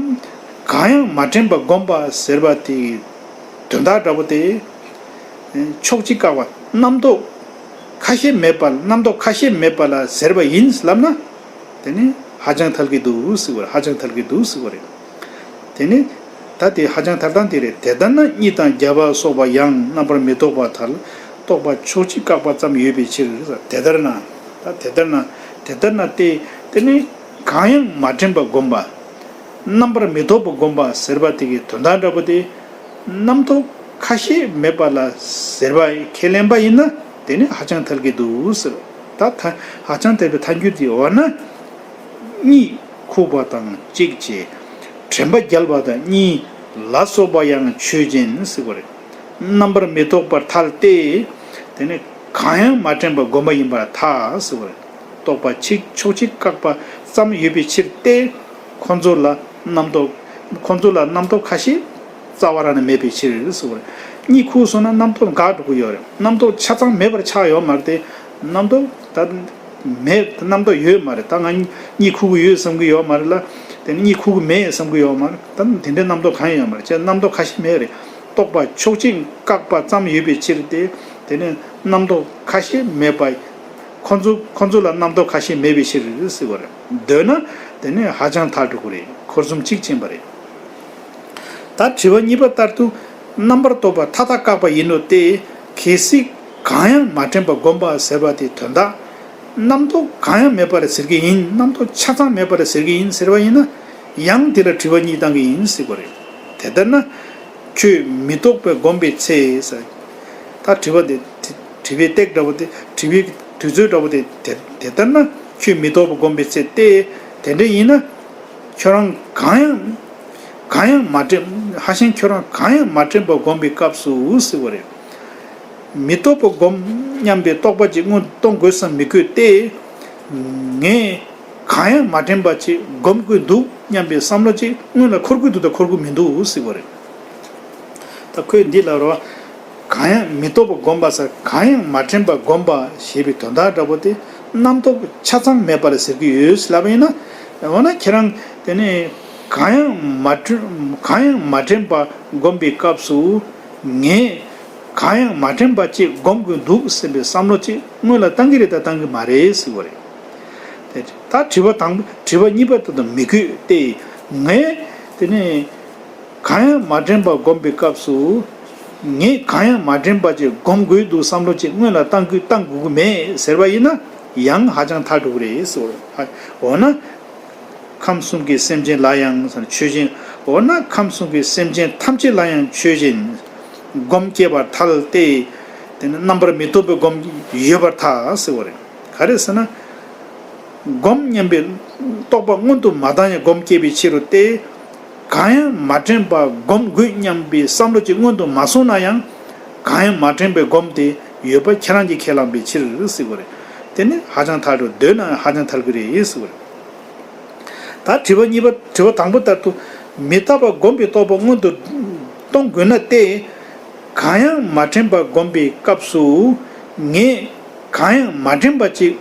གང་ཡང་མ་དྲན་པ་བསྒོམ་པ་ཟེར་བ་དེ། དོན་དག་འདྲ་པོ་དེ། ཕྱོགས་གཅིག་བཀག་པ་རྣམ་རྟོག་ཁ་ཤས་མེད་པ། རྣམ་རྟོག་ཁ་ཤས་མེད་པ་ལ་ཟེར་བ་ཡིན་ལབ་ན། དེ་ནི་ཧ་ཅང་ཐལ་གྱི་འདུག་ཟེར་བ་རེད། ཧ་ཅང་ཐལ་གྱི་འདུག་ཟེར་བ་རེད། དེ་ནི། ད་དེ་ཧ་ཅང་ཐལ་སྟངས་དེ་རེད། དེ་ལྟར་ན་གཉིད་དང་རྒྱལ་བ་སོགས་པ་ཡང་རྣམ་པར་མི་རྟོག་པར་ཐལ། རྟོག་པ་ཕྱོགས་གཅིག་བཀག་པ་ཙམ་ཡོད་པའི་ཕྱིར། དེ་ལྟར་ན། ད་དེ་ལྟར་ན། དེ་ལྟར་ན་སྟེ། དེ་ནི་གང་ཡང་མ་དྲན་པ་བསྒོམ་པ། རྣམ་པར་མི་རྟོག་པ་བསྒོམ་པ་ཟེར་བ་དེ་གི་དོན་དག་འདྲ་པོ་དེ། རྣམ་རྟོག་ཁ་ཤས་མེད་པ་ལ་ཟེར་བ་ཁས་ལེན་པ་ཡིན་ན་དེ་ནི་ཧ་ཅང་ཐལ་གྱི་འདུག་ཟེར། ད་ཐ་ཧ་ཅང་ཐལ་བའི་ཐལ་འགྱུར་དེ་འོ་ན། གཉིད་ཁུག་པ་དང་གཅིག་བྱས། དྲན་པ་བརྒྱལ་བ་དང་གཉིད་ལ་སོགས་པ་ཡང་ཆོས་ཅན་ཟེར་བ་རེད། རྣམ་པར་མི་རྟོག་པར་ཐལ་ཏེ། དེ་ནི་གང་ཡང་མ་དྲན་པ་བསྒོམ་པ་ཡིན་པར་ཐལ་ཟེར་བ་རེད། རྟོག་པ་ཕྱིག་ཕྱོགས་གཅིག་བཀག་པ་ཙམ་ཡོད་པའི་ཕྱིར་ཏེ། ཁོ་ཚོ་ལ་རྣམ་རྟོག་ཁོ་ཚོ་ལ་རྣམ་རྟོག་ཁ་ཤས་རྩ་བ་རང་ནས་མེད་པའི་ཕྱིར་ཟེར་བ་རེད། གཉིད་ཁུག་སོང་ན་རྣམ་རྟོག་འགག་འགྲོ་གི་ཡོད་རེད། རྣམ་རྟོག་ཆ་ཚང་མེད་པར་ཆགས་ཡོད་མ་རེད་དེ། རྣམ་རྟོག་ད་མེད། རྣམ་རྟོག་ཡོད་མ་རེད། ད་ང་གཉིད་ཁུག་གི་ཡོད་བསམ་གི་ཡོད་མ་རེད་ལ། དེ་ནི་གཉིད་ཁུག་གི་མེད་བསམ་གི་ཡོད་མ་རེད། ད་དེ་འདྲའི་རྣམ་རྟོག་གང་ཡང་ཡོད་མ་རེད། ཅེས་རྣམ་རྟོག་ཁ་ཤས་མེད་རེད། རྟོག་པ་ཕྱོགས་གཅིག་བཀག་པ་ཙམ་ཡོད་པའི་ཕྱིར་ཏེ། དེ་ནི་རྣམ་རྟོག་ཁ་ཤས་མེད་པ། ཁོ་ཚོ་ཁོ་ཚོ་ལ་རྣམ་རྟོག་ཁ་ཤས་མེད་པའི་ཕྱིར་ཟེར་བ་རེད། འདོད་ན་དེ་ནི་ཧ་ཅང་ཐལ་འགྲོ་གི་རེད། འཁོར་གསུམ་གཅིག་ཕྱིན་པ་རེད། ད་དྲི་བ་གཉིས་པ་ལྟར་དུ་རྣམ་པར་རྟོག་པ་མཐའ་དག་བཀག་པ་ཡིན་ནོ་སྟེ། གལ་སྲིད་གང་ཡང་མ་དྲན་པ་བསྒོམ་པ་ཟེར་བ་དེ་དོན་དག་རྣམ་རྟོག་གང་ཡང་མེད་པ་ལ་ཟེར་གྱི་ཡིན། རྣམ་རྟོག་ཆ་ཚང་མེད་པ་ལ་ཟེར་གྱི་ཡིན་ཟེར་བ་ཡིན་ན། ཡང་དེ་ལ་དྲི་བ་གཉིས་བཏང་གི་ཡིན་ཟེར་བ་རེད། དེ་ལྟར་ན། ཁྱོད་མི་རྟོག་པས་བསྒོམས་པའི་ཚེ། ད་དྲི་བ་དེ། དྲི་བའི་སྟེགས་འདྲ་བོ་དེ། དྲི་བའི་དུས་ཚོད་འདྲ་བོ་དེ། དེ་དེ་ལྟར་ན་ཁྱོད་མི་རྟོག་པས་བསྒོམས་པའི་ཚེ་སྟེ། དེ་འདྲ་ཡིན་ན། ཁྱོད་རང་གང་ཡང་། གང་ཡང་མ་དྲན། ཧ་ཤང་ཁྱོད་རང་གང་ཡང་མ་དྲན་པར་བསྒོམས་པའི་སྐབས་སུ་ཟེར་བ་རེད། མི་རྟོག་པས་བསྒོམ་སྙམ་པའི་རྟོག་པ་ཅིག་སྔོན་གཏོང་དགོས་སམ་མི་དགོས་ཏེ། ངས་གང་ཡང་མ་དྲན་པ་ཅིག་བསྒོམ་དགོས་འདུག་སྙམ་པའི་བསམ་བློ་ཅིག་སྔོན་ལ་འཁོར་གྱི་འདུག་དང་འཁོར་གྱི་མི་འདུག་ཟེར་བ་རེད། ད་ཁོས་འདི་ལ་རོ། གང་ཡང་མི་རྟོག་པ་བསྒོམ་པ་ཟེར། གང་ཡང་མ་དྲན་པ་བསྒོམ་པ་ཞེས་པའི་དོན་དག་འདྲ་པོ་དེ་རྣམ་རྟོག་ཆ་ཚང་མེད་པ་ལ་ཟེར་གྱི་ཡོད་ལབ་ཡིན་ན། འོ་ན་ཁྱེད་རང་དེ་ནས་གང་ཡང་མ་དྲན། གང་ཡང་མ་དྲན་པ་བསྒོམ་པའི་སྐབས་སུ་ངས་གང་ཡང་མ་དྲན་པ་ཅིག་བསྒོམ་དགོས་འདུག་སེམས་པའི་བསམ་བློ་ཅིག་སྔོན་ལ་བཏང་གི་རེད་ད་བཏང་གི་མ་རེད་ཟེར་བ་རེད། དེ་ད་དྲི་བ་དང་། དྲི་བ་གཉིས་པ་དེ་དང་མི་དགོས་ཏེ། ངས་དེ་ནས་གང་ཡང་མ་དྲན་པ་བསྒོམ་པའི་སྐབས་སུ། ངས་གང་ཡང་མ་དྲན་པ་ཅིག་བསྒོམ་དགོས་འདུག་བསམ་བློ་ཅིག་སྔོན་ལ་བཏང་དགོས་བཏང་དགོས་ཀྱི་མེད་ཟེར་བ་ཡིན་ན། ཡང་ཧ་ཅང་ཐལ་འགྲོ་གི་རེད་ཟེར་བ་རེད། འོ་ན། ཁམས་གསུམ་གྱི་སེམས་ཅན་ལ་ཡང་ཆོས་ཅན། འོ་ན་ཁམས་གསུམ་གྱི་སེམས་ཅན་ཐམས་ཅད་ལ་ཡང་ཆོས་ཅན། སྒོམ་སྐྱེ་བར་ཐལ་ཏེ། དེ་ནི་རྣམ་པར་མི་རྟོག་པའི་སྒོམ་ཡོད་པར་ཐལ་ཟེར་བ་རེད། ག་རེ་ཟེར་ན། སྒོམ་སྙམ་པའི་རྟོག་པ་སྔོན་དུ་མ་བཏང་ཡང་སྒོམ་སྐྱེ་བའི་ཕྱིར་རོ་སྟེ། གང་ཡང་མ་དྲན་པར་སྒོམ་དགོས་སྙམ་པའི་བསམ་བློ་ཅིག་སྔོན་དུ་མ་སོང་ན་ཡང་། གང་ཡང་མ་དྲན་པའི་སྒོམ་དེ་ཡོད་པ་ཁྱེད་རང་གིས་ཁས་བླངས་པའི་ཕྱིར་ཟེར་བ་རེད། དེ་ནི་ཧ་ཅང་ཐལ་འགྲོ། འདོད་ན་ཧ་ཅང་ཐལ་གྱི་རེད་ཟེར་བ་རེད། ད་དྲི་བ་གཉིས་པ། དྲི་བ་དང་པོ་ལྟར་དུ། མི་རྟག་པ་བསྒོམ་པའི་རྟོགས་པ་སྔོན་དུ་གཏོང་དགོས་ན་སྟེ། གང་ཡང་མ་དྲན་པ་བསྒོམ་པའི་སྐབས་སུ། ངས་གང་ཡང་མ་དྲན་པ་ཅིག་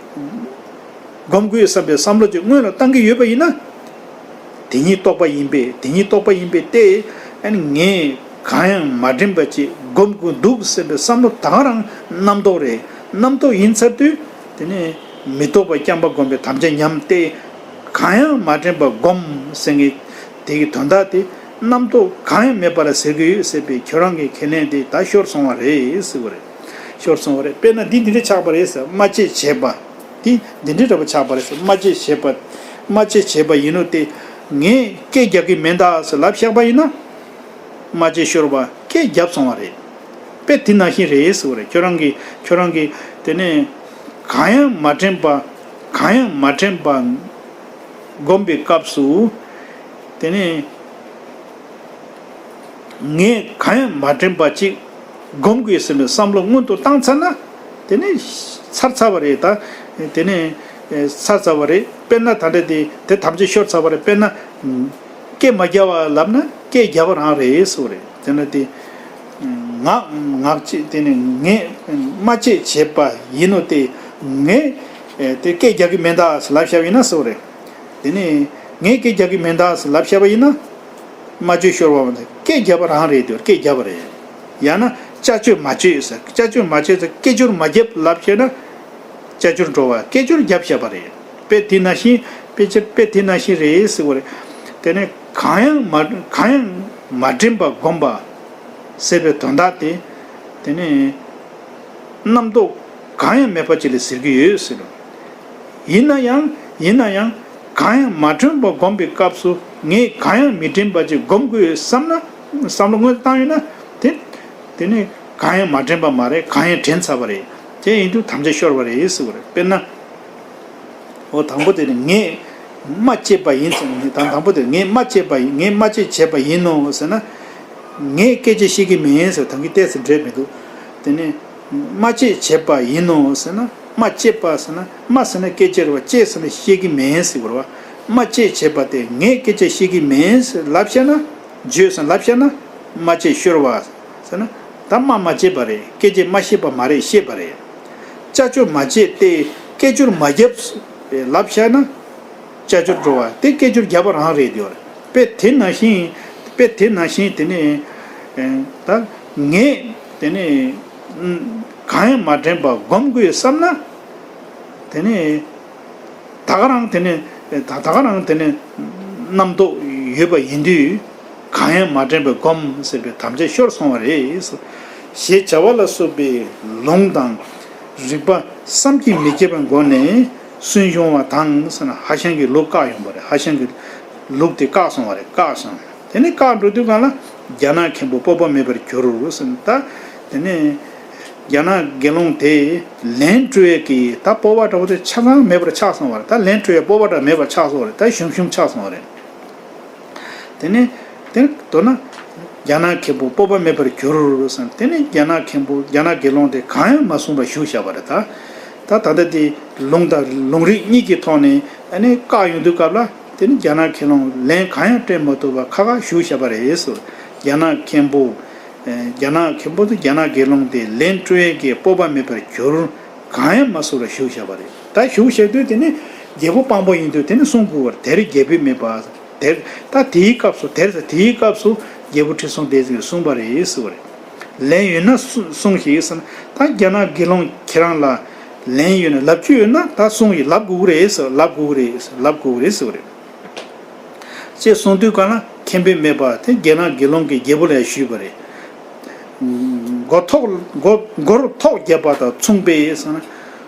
བསྒོམ་དགོས་བསམ་པའི་བསམ་བློ་ཅིག་སྔོན་ལ་བཏང་གི་ཡོད་པ་ཡིན་ན། དེ་ཉིད་རྟོགས་པ་ཡིན་པས། དེ་ཉིད་རྟོགས་པ་ཡིན་པས་ཏེ། ཨ་ནི་ངས་གང་ཡང་མ་དྲན་པ་ཅིག་བསྒོམ་དགོས་འདུག་ཟེར་བའི་བསམ་བློ་ད་ག་རང་རྣམ་རྟོག་རེད། རྣམ་རྟོག་ཡིན་ཚར་དུས་དེ་ནས་མི་རྟོག་པ་རྐྱང་པ་བསྒོམ་པའི་དམ་བཅའ་ཉམས་ཏེ། གང་ཡང་མ་དྲན་པ་བསྒོམ་ཟེར་མཁན་དེ་གི་དོན་དག་དེ། རྣམ་རྟོག་གང་ཡང་མེད་པ་ལ་ཟེར་གི་ཡོད་ཟེར་བའི་ཁྱོད་རང་གི་ཁས་ལེན་དེ་ད་ཤོར་སོང་བ་རེད་ཟེར་བ་རེད། ཤོར་སོང་བ་རེད། དཔེར་ན་འདི་འདི་འདྲ་ཆགས་པ་རེད་ཟེར། སྨྲ་བཅད་བྱས་པ། འདི་འདི་འདྲ་འདྲ་པོ་ཆགས་པ་རེད་ཟེར། སྨྲ་བཅད་བྱས་པ། སྨྲ་བཅད་བྱས་པ་ཡིན་ནོ་དེ། ངས་སྐད་རྒྱག་གི་མེད་ད་ཟེར་ལབ་བཞག་པ་ཡིན་ན། སྨྲ་བཅད་ཤོར་བ། སྐད་བརྒྱབ་སོང་བ་རེད། དཔེ་དེ་ནང་བཞིན་རེད་ཟེར་བ་རེད། ཁྱོད་རང་གིས་ཁྱོད་རང་གིས་དེ་ནས་གང་ཡང་མ་དྲན་པ། གང་ཡང་མ་དྲན་པ་བསྒོམ་པའི་སྐབས་སུ། དེ་ནས་ངས་གང་ཡང་མ་དྲན་པ་ཅིག་བསྒོམ་དགོས་ཟེར་བའི་བསམ་བློ་སྔོན་དུ་བཏང་ཚར་ན། དེ་ནས་ཚར་ཚར་བ་རེད་ད། དེ་ནས་ཚར་ཚར་བ་རེད། དཔེར་ན་ད་ལྟ་དེ་དེ་དམ་བཅའ་ཤོར་ཚར་བ་རེད། དཔེར་ན། སྐད་མ་རྒྱབ་པ་ལབ་ན་སྐད་རྒྱབ་པ་རང་རེད་ཟེར་བ་རེད། དེ་ན་དེ། ངག་ངག་བཅད་དེ་ནི་ངས་སྨྲ་བཅད་བྱས་པ་ཡིན་ནོ་དེ། ངས་དེ་སྐད་རྒྱག་གི་མེད་ད་ཟེར་ལབ་བཞག་ཡིན་ན་ཟེར་བ་རེད། དེ་ནི་ངས་སྐད་རྒྱག་གི་མེད་ད་ཟེར་ལབ་བཞག་པ་ཡིན་ན། སྨྲ་བརྗོད་ཤོར་བ་མ་ཟད་སྐད་རྒྱབ་པ་རང་རེད་དེ། སྐད་རྒྱབ་པ་རེད། ཡང་ན་བཅའ་སྤྱོད་མ་བཅད་ཟེར། བཅའ་སྤྱོད་མ་བཅད་ཟེར། སྐད་སྦྱོར་མ་བརྒྱབ་ལབ་བྱས་ན། བཅའ་སྦྱོར་འགྲོ་བ། སྐད་སྦྱོར་རྒྱབ་བཞག་པ་རེད། དཔེ་དེ་ནང་བཞིན། དཔེ་ཆ་དཔེ་དེ་ནང་བཞིན་རེད་ཟེར་བ་རེད། དེ་ནས་གང་ཡང་མ་གང་ཡང་མ་དྲན་པ་བསྒོམ་པ་ཟེར་བའི་དོན་དག་དེ། དེ་ནས་རྣམ་རྟོག་གང་ཡང་མེད་པ་ཅིག་ལ་ཟེར་གྱི་ཡོད་ཟེར། ཡིན་ན་ཡང་ཡིན་ན་ཡང་གང་ཡང་མ་དྲན་པ་བསྒོམ་པའི་སྐབས་སུ་ངས་གང་ཡང་མི་དྲན་པ་ཅིག་བསྒོམ་དགོས་བསམ་ན། བསམ་བློ་སྔོན་དུ་བཏང་ཡོད་ན་དེ། དེ་ནི་གང་ཡང་མ་དྲན་པ་མ་རེད། གང་ཡང་དྲན་ཚར་བ་རེད། དེ་ཡིན་དུས་དམ་བཅའ་ཤོར་བ་རེད་ཟེར་བ་རེད། དཔེར་ན། འོ་དང་པོ་དེ་ནི་ངས་སྨྲ་བཅད་པ་ཡིན་ཟེར་ནས། དང་དང་པོ་དེ་ངས་སྨྲ་བཅད་པ་ཡིན། ངས་སྨྲ་བཅད་བྱས་པ་ཡིན་ནོ་ཟེར་ན། ངས་སྐད་ཆ་བཤད་ཀྱི་མིན་ཟེར། ད་གིན་ཏོག་ཙམ་འགྲིག་མི་འདུག་དེ་ནི་སྨྲ་བཅད་བྱས་པ་ཡིན་ནོ་ཟེར་ན། སྨྲ་བཅད་པ་ཟེར་ན། སྨྲ་ཟེར་ན་སྐད་ཅིག་རེད་བ། བཅད་ཟེར་ན་བཤད་ཀྱི་མིན་ཟེར་བ་རེད་བ། སྨྲ་བཅད་བྱས་པ་དེ་ངས་སྐད་ཆ་བཤད་ཀྱི་མིན་ཟེར་ལབ་བཤད་ན། བརྗོད་ཟེར་ལབ་བཤད་ན། སྨྲ་བཅད་ཤོར་བ་ཟེར་ན། ད་སྨྲ་མ་བཅད་པ་རེད། སྐད་ཆ་མ་བཤད་པ་མ་རེད། བཤད་པ་རེད། བཅའ་སྤྱོད་མ་བཅད་དེ་སྐད་སྦྱོར་མ་བརྒྱབ་ལབ་བཤད་ན། བཅའ་སྦྱོར་འགྲོ་བ་དེ་སྐད་སྦྱོར་རྒྱབ་པ་རང་རེད་དེ། དཔེ་དེ་ནང་བཞིན། དཔེ་དེ་ནང་བཞིན་དེ་ནས་ད་ངས་དེ་ནས་གང་ཡང་མ་དྲན་པ་བསྒོམ་དགོས་བསམ་ན། དེ་ནས་ད་ག་རང་དེ་ནས་ད་ད་ག་རང་དེ་ནས་རྣམ་རྟོག་ཡོད་པ་ཡིན་དུས། གང་ཡང་མ་དྲན་པ་བསྒོམ་ཟེར་བའི་དམ་བཅའ་ཤོར་སོང་བ་རེད། ཞེས་བྱ་བ་ལ་སོགས་པའི་ལུང་དང་རིགས་པ་བསམ་གྱིས་མི་ཁྱབ་པའི་སྒོ་ནས་སུན་དབྱུང་བ་དང་ཟེར་ན། ཧྭ་ཤང་གི་ལུགས་བཀག་ཡོང་བ་རེད། ཧྭ་ཤང་གི་ལུགས་དེ་བཀག་སོང་བ་རེད། བཀག་སོང་། དེ་ནས་བཀག་འགྲོ་དུས་སྒང་ལ་རྒྱ་ནག་མཁན་པོ་སྤོབས་པ་མེད་པར་གྱུར་ཟེར་ན། ད་དེ་ནས་རྒྱ་ནག་དགེ་སློང་དེ་ལན་སྤྲོད་ཡས་ཀྱི་ད་སྤོབས་པ་འདྲ་བོ་དེ་ཆ་ཚང་མེད་པར་ཆགས་སོང་བ་རེད། ད་ལན་སྤྲོད་ཡས་སྤོབས་པ་འདྲ་མེད་པར་ཆགས་སོང་བ་རེད། ད་ཞུམ་ཞུམ་ཆགས་སོང་བ་རེད། དེ་ནས་དེ་མདོར་ན་རྒྱ་ནག་མཁན་པོ་སྤོབས་པ་མེད་པར་གྱུར་ཟེར། དེ་ནས་རྒྱ་ནག་མཁན་པོ་རྒྱ་ནག་དགེ་སློང་དེ་གང་ཡང་མ་གསུངས་པར་བཞུགས་བཞག་པ་རེད། ད་ད་ད་ལྟ་དེ་ལུང་དང་ལུང་རིགས་གཉིས་ཀྱི་ཐོག་ནས་ཨ་ནི་བཀག་ཡོང་དུས་སྐབས་ལ། དེ་ནས་རྒྱ་ནག་མཁས་པོ་ལན་གང་ཡང་སྤྲད་མ་ཐུབ་པར་ཁ་ཁ་བཞུགས་བཞག་པ་རེད་ཟེར། རྒྱ་ནག་མཁན་པོ། རྒྱ་ནག་མཁན་པོ་དེ་རྒྱ་ནག་དགེ་སློང་དེ་ལན་སྤྲོད་ཡས་ཀྱི་སྤོབས་པ་མེད་པར་གྱུར། གང་ཡང་མ་གསུངས་པར་བཞུགས་བཞག་པ་རེད། ད་བཞུགས་བཞག་དུས་དེ་ནི་རྒྱལ་པོ་དཔང་པོ་ཡིན་དུས་དེ་ནི་གསུང་དགོས་པ་རེད། དེར་རྒྱལ་པོས་མེད་པ། དེར་ད་དེའི་སྐབས་སུ། དེར་ཟེར་དེའི་སྐབས་སུ་རྒྱལ་པོ་ཁྲི་སྲོང་ལྡེ་བཙན་གྱིས་གསུངས་པ་རེད་ཟེར་བ་རེད། ལན་ཡོད་ན་གསུ- གསུངས་ཤིག་ཟེར་ན། ད་རྒྱ་ནག་དགེ་སློང་ཁྱེད་རང་ལ་ལན་ཡོད་ན། ལབ་རྒྱུ་ཡོད་ན་ད་གསུངས་ཤིག། ལབ་དགོས་ཀྱི་རེད་ཟེར། ལབ་དགོས་ཀྱི་རེད་ཟེར། ལབ་དགོས་ཀྱི་རེད་ཟེར་བ་རེད། ཅེས་གསུངས་དུས་སྒང་ལ་ཁེངས་པའི་སྨྲས་པ་དེ་རྒྱ་ནག་དགེ་སློང་གིས་རྒྱལ་པོ་ལ་ཞུས་པ་རེད། མགོ་ཐོག་མགོ- མགོར་ཐོག་བརྒྱབ་པ་དང་མཚུངས་པས་ཟེར་ན།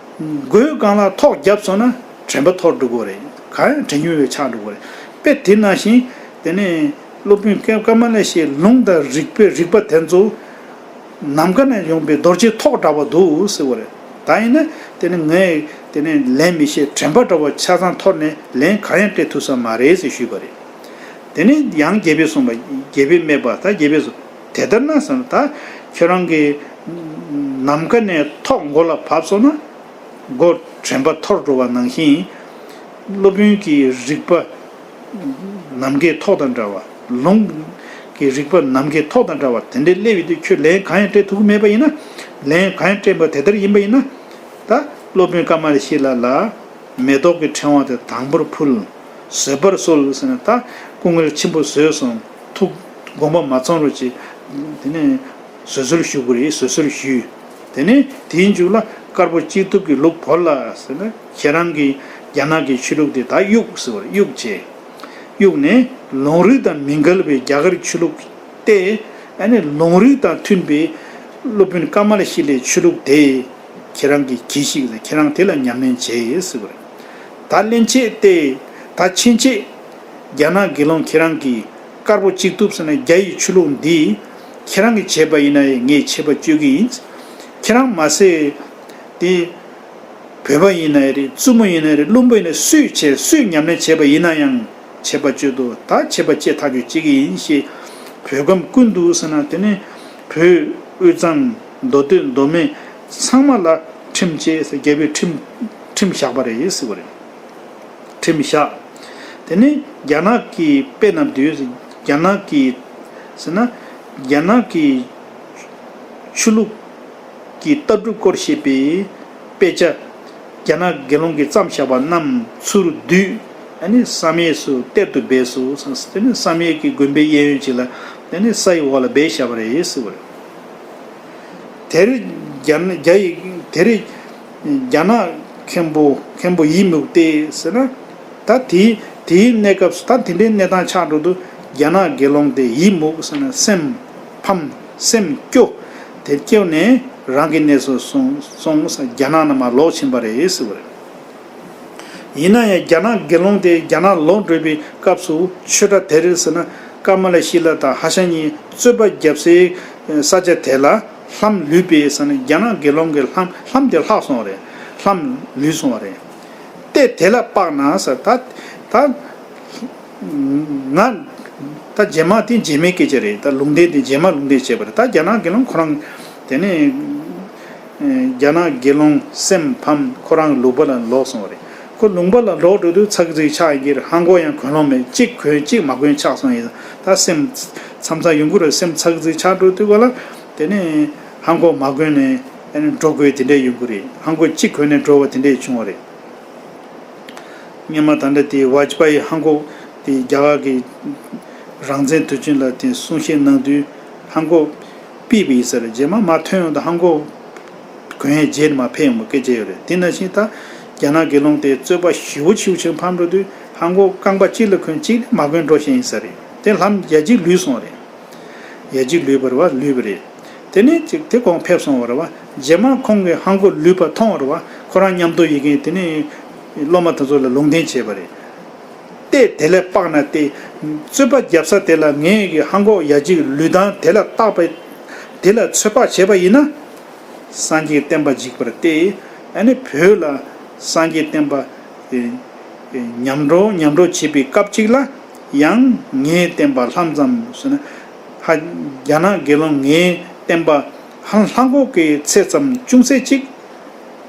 མགོའི་སྒང་ལ་ཐོག་བརྒྱབ་སོང་ན་དྲན་པ་འཐོར་འགྲོ་གི་རེད། གང་ཡང་དྲན་རྒྱུ་མེད་པའི་ཆགས་འགྲོ་གི་རེད། དཔེ་དེ་ནང་བཞིན་དེ་ནས་སློབ་དཔོན་ཀ- ཀ་མ་ལ་ཤཱིའི་ལུང་དང་རིགས་པའི་རིགས་པ་དེ་ཚོ་ནམ་མཁའ་ནས་ཡོང་པའི་རྡོ་རྗེའི་ཐོག་འདྲ་བོ་འདུག་ཟེར་བ་རེད། ད་ཡིན་ན་དེ་ནི་ངས་དེ་ནི་ལན་མི་བཤད། དྲན་པ་འདྲ་བོ་ཆ་ཚང་འཐོར་ནས་ལན་གང་ཡང་སྤྲད་ཐུབ་ས་མ་རེད་ཟེར་ཞུས་པ་རེད། དེ་ནས་ཡང་རྒྱལ་པོས་གསུངས་པ། རྒྱལ་པོས་སྨྲས་པ། ད་རྒྱལ་པོས་གསུངས། དེ་ལྟར་ན་ཟེར་ན། ད་ཁྱོད་རང་གིས་ནམ་མཁའ་ནས་ཐོག་མགོ་ལ་བབས་སོང་ན་མགོ་དྲན་པ་འཐོར་འགྲོ་བ་ནང་བཞིན། སློབ་དཔོན་གྱི་རིགས་པ་ ནམ་མཁའི་ཐོག་དང་འདྲ་བ། ལུང་གི་རིག་པ་ནམ་མཁའི་ཐོག་དང་འདྲ་བ་དེ་འདྲའི་སླེབས་ཡོད་དུས་ཁྱོད་ལན་གང་ཡང་སྤྲད་ཐུབ་ཀྱི་མེད་པ་ཡིན་ན། ལན་གང་ཡང་སྤྲད་པ་དེ་ལྟར་ཡིན་པ་ཡིན་ན། ད་སློབ་དཔོན་ཀ་མ་ལ་ཤཱི་ལ་ལ་མེ་ཏོག་གི་ཕྲེང་བ་དེ་དང་པོར་ཕུལ། བཟོད་པར་གསོལ་ཟེར་ནས་ད་སྐུ་ངལ་ཆེན་པོ་བཟོས་སོང་། ཐུགས་དགོངས་པ་མ་ཚོམ་རོགས་གྱིས། དེ་ནས་བཟོད་གསོལ་ཞུ་དགོས་རེད། བཟོད་གསོལ་ཞུས། དེ་ནས་དེའི་མཇུག་ལ་དཀར་པོ་གཅིག་ཐུབ་ཀྱི་ལུགས་བོར་ལ་ཟེར་ན། ཁྱེད་རང་གིས་རྒྱ་ནག་གི་ཆོས་ལུགས་དེ་ད་གཡུག་ཟེར་བ་རེད། གཡུག་བྱས། གཡུག་ནས་ལུང་རིགས་དང་མི་འགལ་བའི་རྒྱ་གར་ཆོས་ལུགས་ཏེ། ཨ་ནི་ལུང་རིགས་དང་མཐུན་པའི་སློབ་དཔོན་ཀ་མ་ལ་ཤཱི་ལའི་ཆོས་ལུགས་དེ་ཁྱེད་རང་གིས་གྱིས་ཤིག་ཟེར། ཁྱེད་རང་དེ་ལ་ཉམས་ལེན་བྱེད་ཟེར་བ་རེད། ད་སླན་ཆད་ཏེ། ད་ཕྱིན་ཆད་རྒྱ་ནག་དགེ་སློང་ཁྱེད་རང་གིས་དཀར་པོ་གཅིག་ཐུབ་ཟེར་ན་རྒྱ་ཡི་ཆོས་ལུགས་འདི་ཁྱེད་རང་གིས་བྱས་པ་ཡིན་ན་ཡང་ངས་ཆད་པ་གཅོད་ཀྱི་ཡིན། ཁྱེད་རང་མ་ཟད་དེ། བོད་པ་ཡིན་ན་ཡང་རེད། བཙུན་མོ་ཡིན་ན་ཡང་རེད། བླུན་པོ་ཡིན་ན་སུས་བྱས་སུས་ཉམས་ལེན་བྱས་པ་ཡིན་ན་ཡང་ཆད་པ་གཅོད་དོ། ད་ཆད་པ་གཅོད་ཐག་གཅོད་བྱེད་ཀྱི་ཡིན་ཞེས། བོད་ཁམས་ཀུན་ཏུ་ཟེར་ན་དེ་ནི་བོད་དབུས་གཙང་མདོ་སྟོད་མདོ་སྨད་ཚང་མ་ལ་ཁྲིམས་བཅད་ཟེར། རྒྱལ་པོས་ཁྲིམས་ཁྲིམས་བཞག་པ་རེད་ཟེར་བ་རེད། ཁྲིམས་བཞག་དེ་ནི་རྒྱ་ནག་གི་དཔེ་ནང་དུ། རྒྱ་ནག་གི་ཟེར་ན་རྒྱ་ནག་གི་ཆོས་ལུགས་ཀྱི་ལྟ་གྲུབ་སྐོར་བཤད་པའི་དཔེ་ཆ་རྒྱ་ནག་དགེ་སློང་གིས་བརྩམས་བཞག་པ་རྣམས་ཚུར་བསྡུས། ཨ་ནི་བསམ་ཡས་སུ་གཏེར་དུ་སྦས་སོ། དེ་ནི་བསམ་ཡས་ཀྱི་དགོན་པའི་གཡས་གཡོན་ཅིག་ལ་དེ་ནི་ས་ཡི་འོག་ལ་སྦས་བཞག་པ་རེད་ཟེར་བ་རེད། དེར་རྒྱ་ནག་རྒྱ་ཡི་དེར་རྒྱ་ནག་མཁན་པོ་མཁན་པོ་ཡི་མུག་སྟེ་ཟེར་ན། ད་དེའི་དེའི་གནས་སྐབས་སུ། ད་དེ་འདྲའི་གནས་སྟངས་ཆགས་འགྲོ་དུས་རྒྱ་ནག་དགེ་སློང་དེ་ཡི་མུག་ཟེར་ན་སེམས་ཕམ། སེམས་སྐྱོ། དེ་སྐྱོ་ནས་རང་གི་གནས་སུ་སོང་སོང་། རྒྱ་ནག་ནང་མར་ལོག་ཕྱིན་པ་རེད་ཟེར་བ་རེད། ཡིན་ན་ཡང་རྒྱ་ནག་དགེ་སློང་དེ་རྒྱ་ནག་ལོག་འགྲོ་བའི་སྐབས་སུ་ཆོས་གྲྭ་དེར་ཟེར་ན་ཀ་མ་ལ་ཤཱི་ལ་དང་ཧྭ་ཤང་གཉིས་རྩོད་པ་བརྒྱབ་སའི་ས་ཆ་དེ་ལ་ལྷམ་ལུས་པས་ཟེར་ན། རྒྱ་ནག་དགེ་སློང་གི་ལྷམ་ལྷམ་དེ་ལྷག་སོང་བ་རེད། ལྷམ་ལུས་སོང་བ་རེད། ཏེ་དེ་ལ་དཔག་ན་ཟེར། ད་ད་ང་ད་རྗེས་མ་དེ་རྗེས་མའི་སྐད་ཆ་རེད། ད་ལུང་བསྟན་དེ་རྗེས་མ་ལུང་བསྟན་བྱས་པ་རེད། ད་རྒྱ་ནག་དགེ་སློང་ཁོ་རང་དེ་ནས། རྒྱ་ནག་དགེ་སློང་སེམས་ཕམ། ཁོ་རང་ལུང་པ་ལ་ལོག་སོང་བ་རེད། ཁོ་ལུང་པ་ལ་ལོག་འགྲོ་དུས་ཚ་གི་ཚི་གི་ཆགས་ཡིན་གྱི་རེད། ཧང་གོ་ཡང་གོན་ལོང་མེད། གཅིག་གོན་གཅིག་མ་གོན་ཆགས་སོང་ཡིན། ད་སེམས་མཚམས་མཚམས་ཡོང་གི་རེད། སེམས་ཚ་གི་ཚི་གི་ཆགས་འགྲོ་དུས་ག་ལ་དེ་ནས་ཧང་གོ་མ་གོན་ནས་ཨ་ནི་འགྲོ་དགོས་དེ་འདྲ་ཡོང་གི་རེད། ཧང་གོ་གཅིག་གོན་ནས་འགྲོ་བ་དེ་འདྲ་བྱུང་བ་རེད། སྔོན་མ་ད་ལྟ་དེ་ཝཱཇ་པ་ཡི་ཧང་གོ་དེ་རྒྱ་གར་གྱི་རང་བཙན་དུས་ཆེན་ལ་དེ་གསུང་བཤད་གནང་དུས་ཧང་གོ་ཕུད་པ་ཡིན་ས་རེད། རྗེས་མ་མར་ཐོན་ཡོང་དུས་ཧང་གོ་གོན་ཡས་རྗེས་མར་ཕེབས་ཡོང་བ་སྐད་ཆ་ཡོད་རེད། དེ་ནང་བཞིན་ད་རྒྱ་ནག་དགེ་སློང་དེ་རྩོད་པ་ཞེ་པོ་ཞེ་པོ་ཅིག་ཕམ་འགྲོ་དུས་ཧང་གོ་རྐང་པ་གཅིག་ལ་གོན་གཅིག་ལ་མ་གོན་འགྲོ་བཞིན་ཡིན་ས་རེད། དེ་ལྷམ་ཡ་གཅིག་ལུས་སོང་བ་རེད། ཡ་གཅིག་ལུས་པ་རེད་བ། ལུས་པ་རེད། དེ་ནས་ཅིག་དེ་གོང་ཕེབས་སོང་བ་རེད་བ། རྗེས་མ་ཁོང་གིས་ཧང་གོ་ལུས་པ་མཐོང་བ་རེད་བ། ཁོ་རང་མཉམ་དུ་ཡི་གེ་དེ་ནས་སློབ་མ་དེ་ཚོ་ལ་ལུང་བསྟན་བྱས་པ་རེད། ཏེ་དེ་ལས་དཔག་ན་སྟེ། རྩོད་པ་བརྒྱབ་ས་དེ་ལ་ངས་ཀྱི་ཧང་གོ་ཡ་གཅིག་ལུས་སྟངས་དེ་ལ་བརྟག་པའི་དེ་ལ་ཚོད་དཔག་བྱས་པ་ཡིན་ན། སངས་རྒྱས་བསྟན་པ་འཇིག་པར་ཏེ། ཨ་ནི་བོད་ལ་སངས་རྒྱས་བསྟན་པ་ཉམས་འགྲོ་ཉམས་འགྲོ་བྱེད་པའི་སྐབས་ཅིག་ལ་ཡང་ངའི་བསྟན་པ་ལྷམ་ཙམ་ཟེར་ན། ཧ་རྒྱ་ནག་དགེ་སློང་ངའི་བསྟན་པ་ཧང་ཧང་གོ་གི་ཚད་ཙམ་ཅུང་ཟད་ཅིག་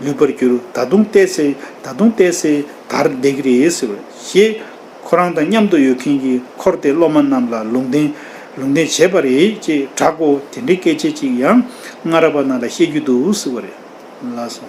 ལུས་པར་གྱུར། ད་དུང་ཏོག་ཙམ་ད་དུང་ཏོག་ཙམ་དར་བསྡད་ཀྱི་རེད་ཟེར་བ་ཞེས་ཁོ་རང་དང་མཉམ་དུ་ཡོད་མཁན་གྱི་འཁོར་དེ་སློབ་མ་རྣམས་ལ་ལུང་བསྟན་ལུང་བསྟན་བྱས་པ་རེད་ཅེས་གྲག་གོ། དེ་འདྲའི་སྐད་ཆ་ཅིག་ཡང་སྔ་རབས་པ་རྣམས་ལ་བཤད་རྒྱུ་འདུག་ཟེར་བ་རེད། ལགས་སོ།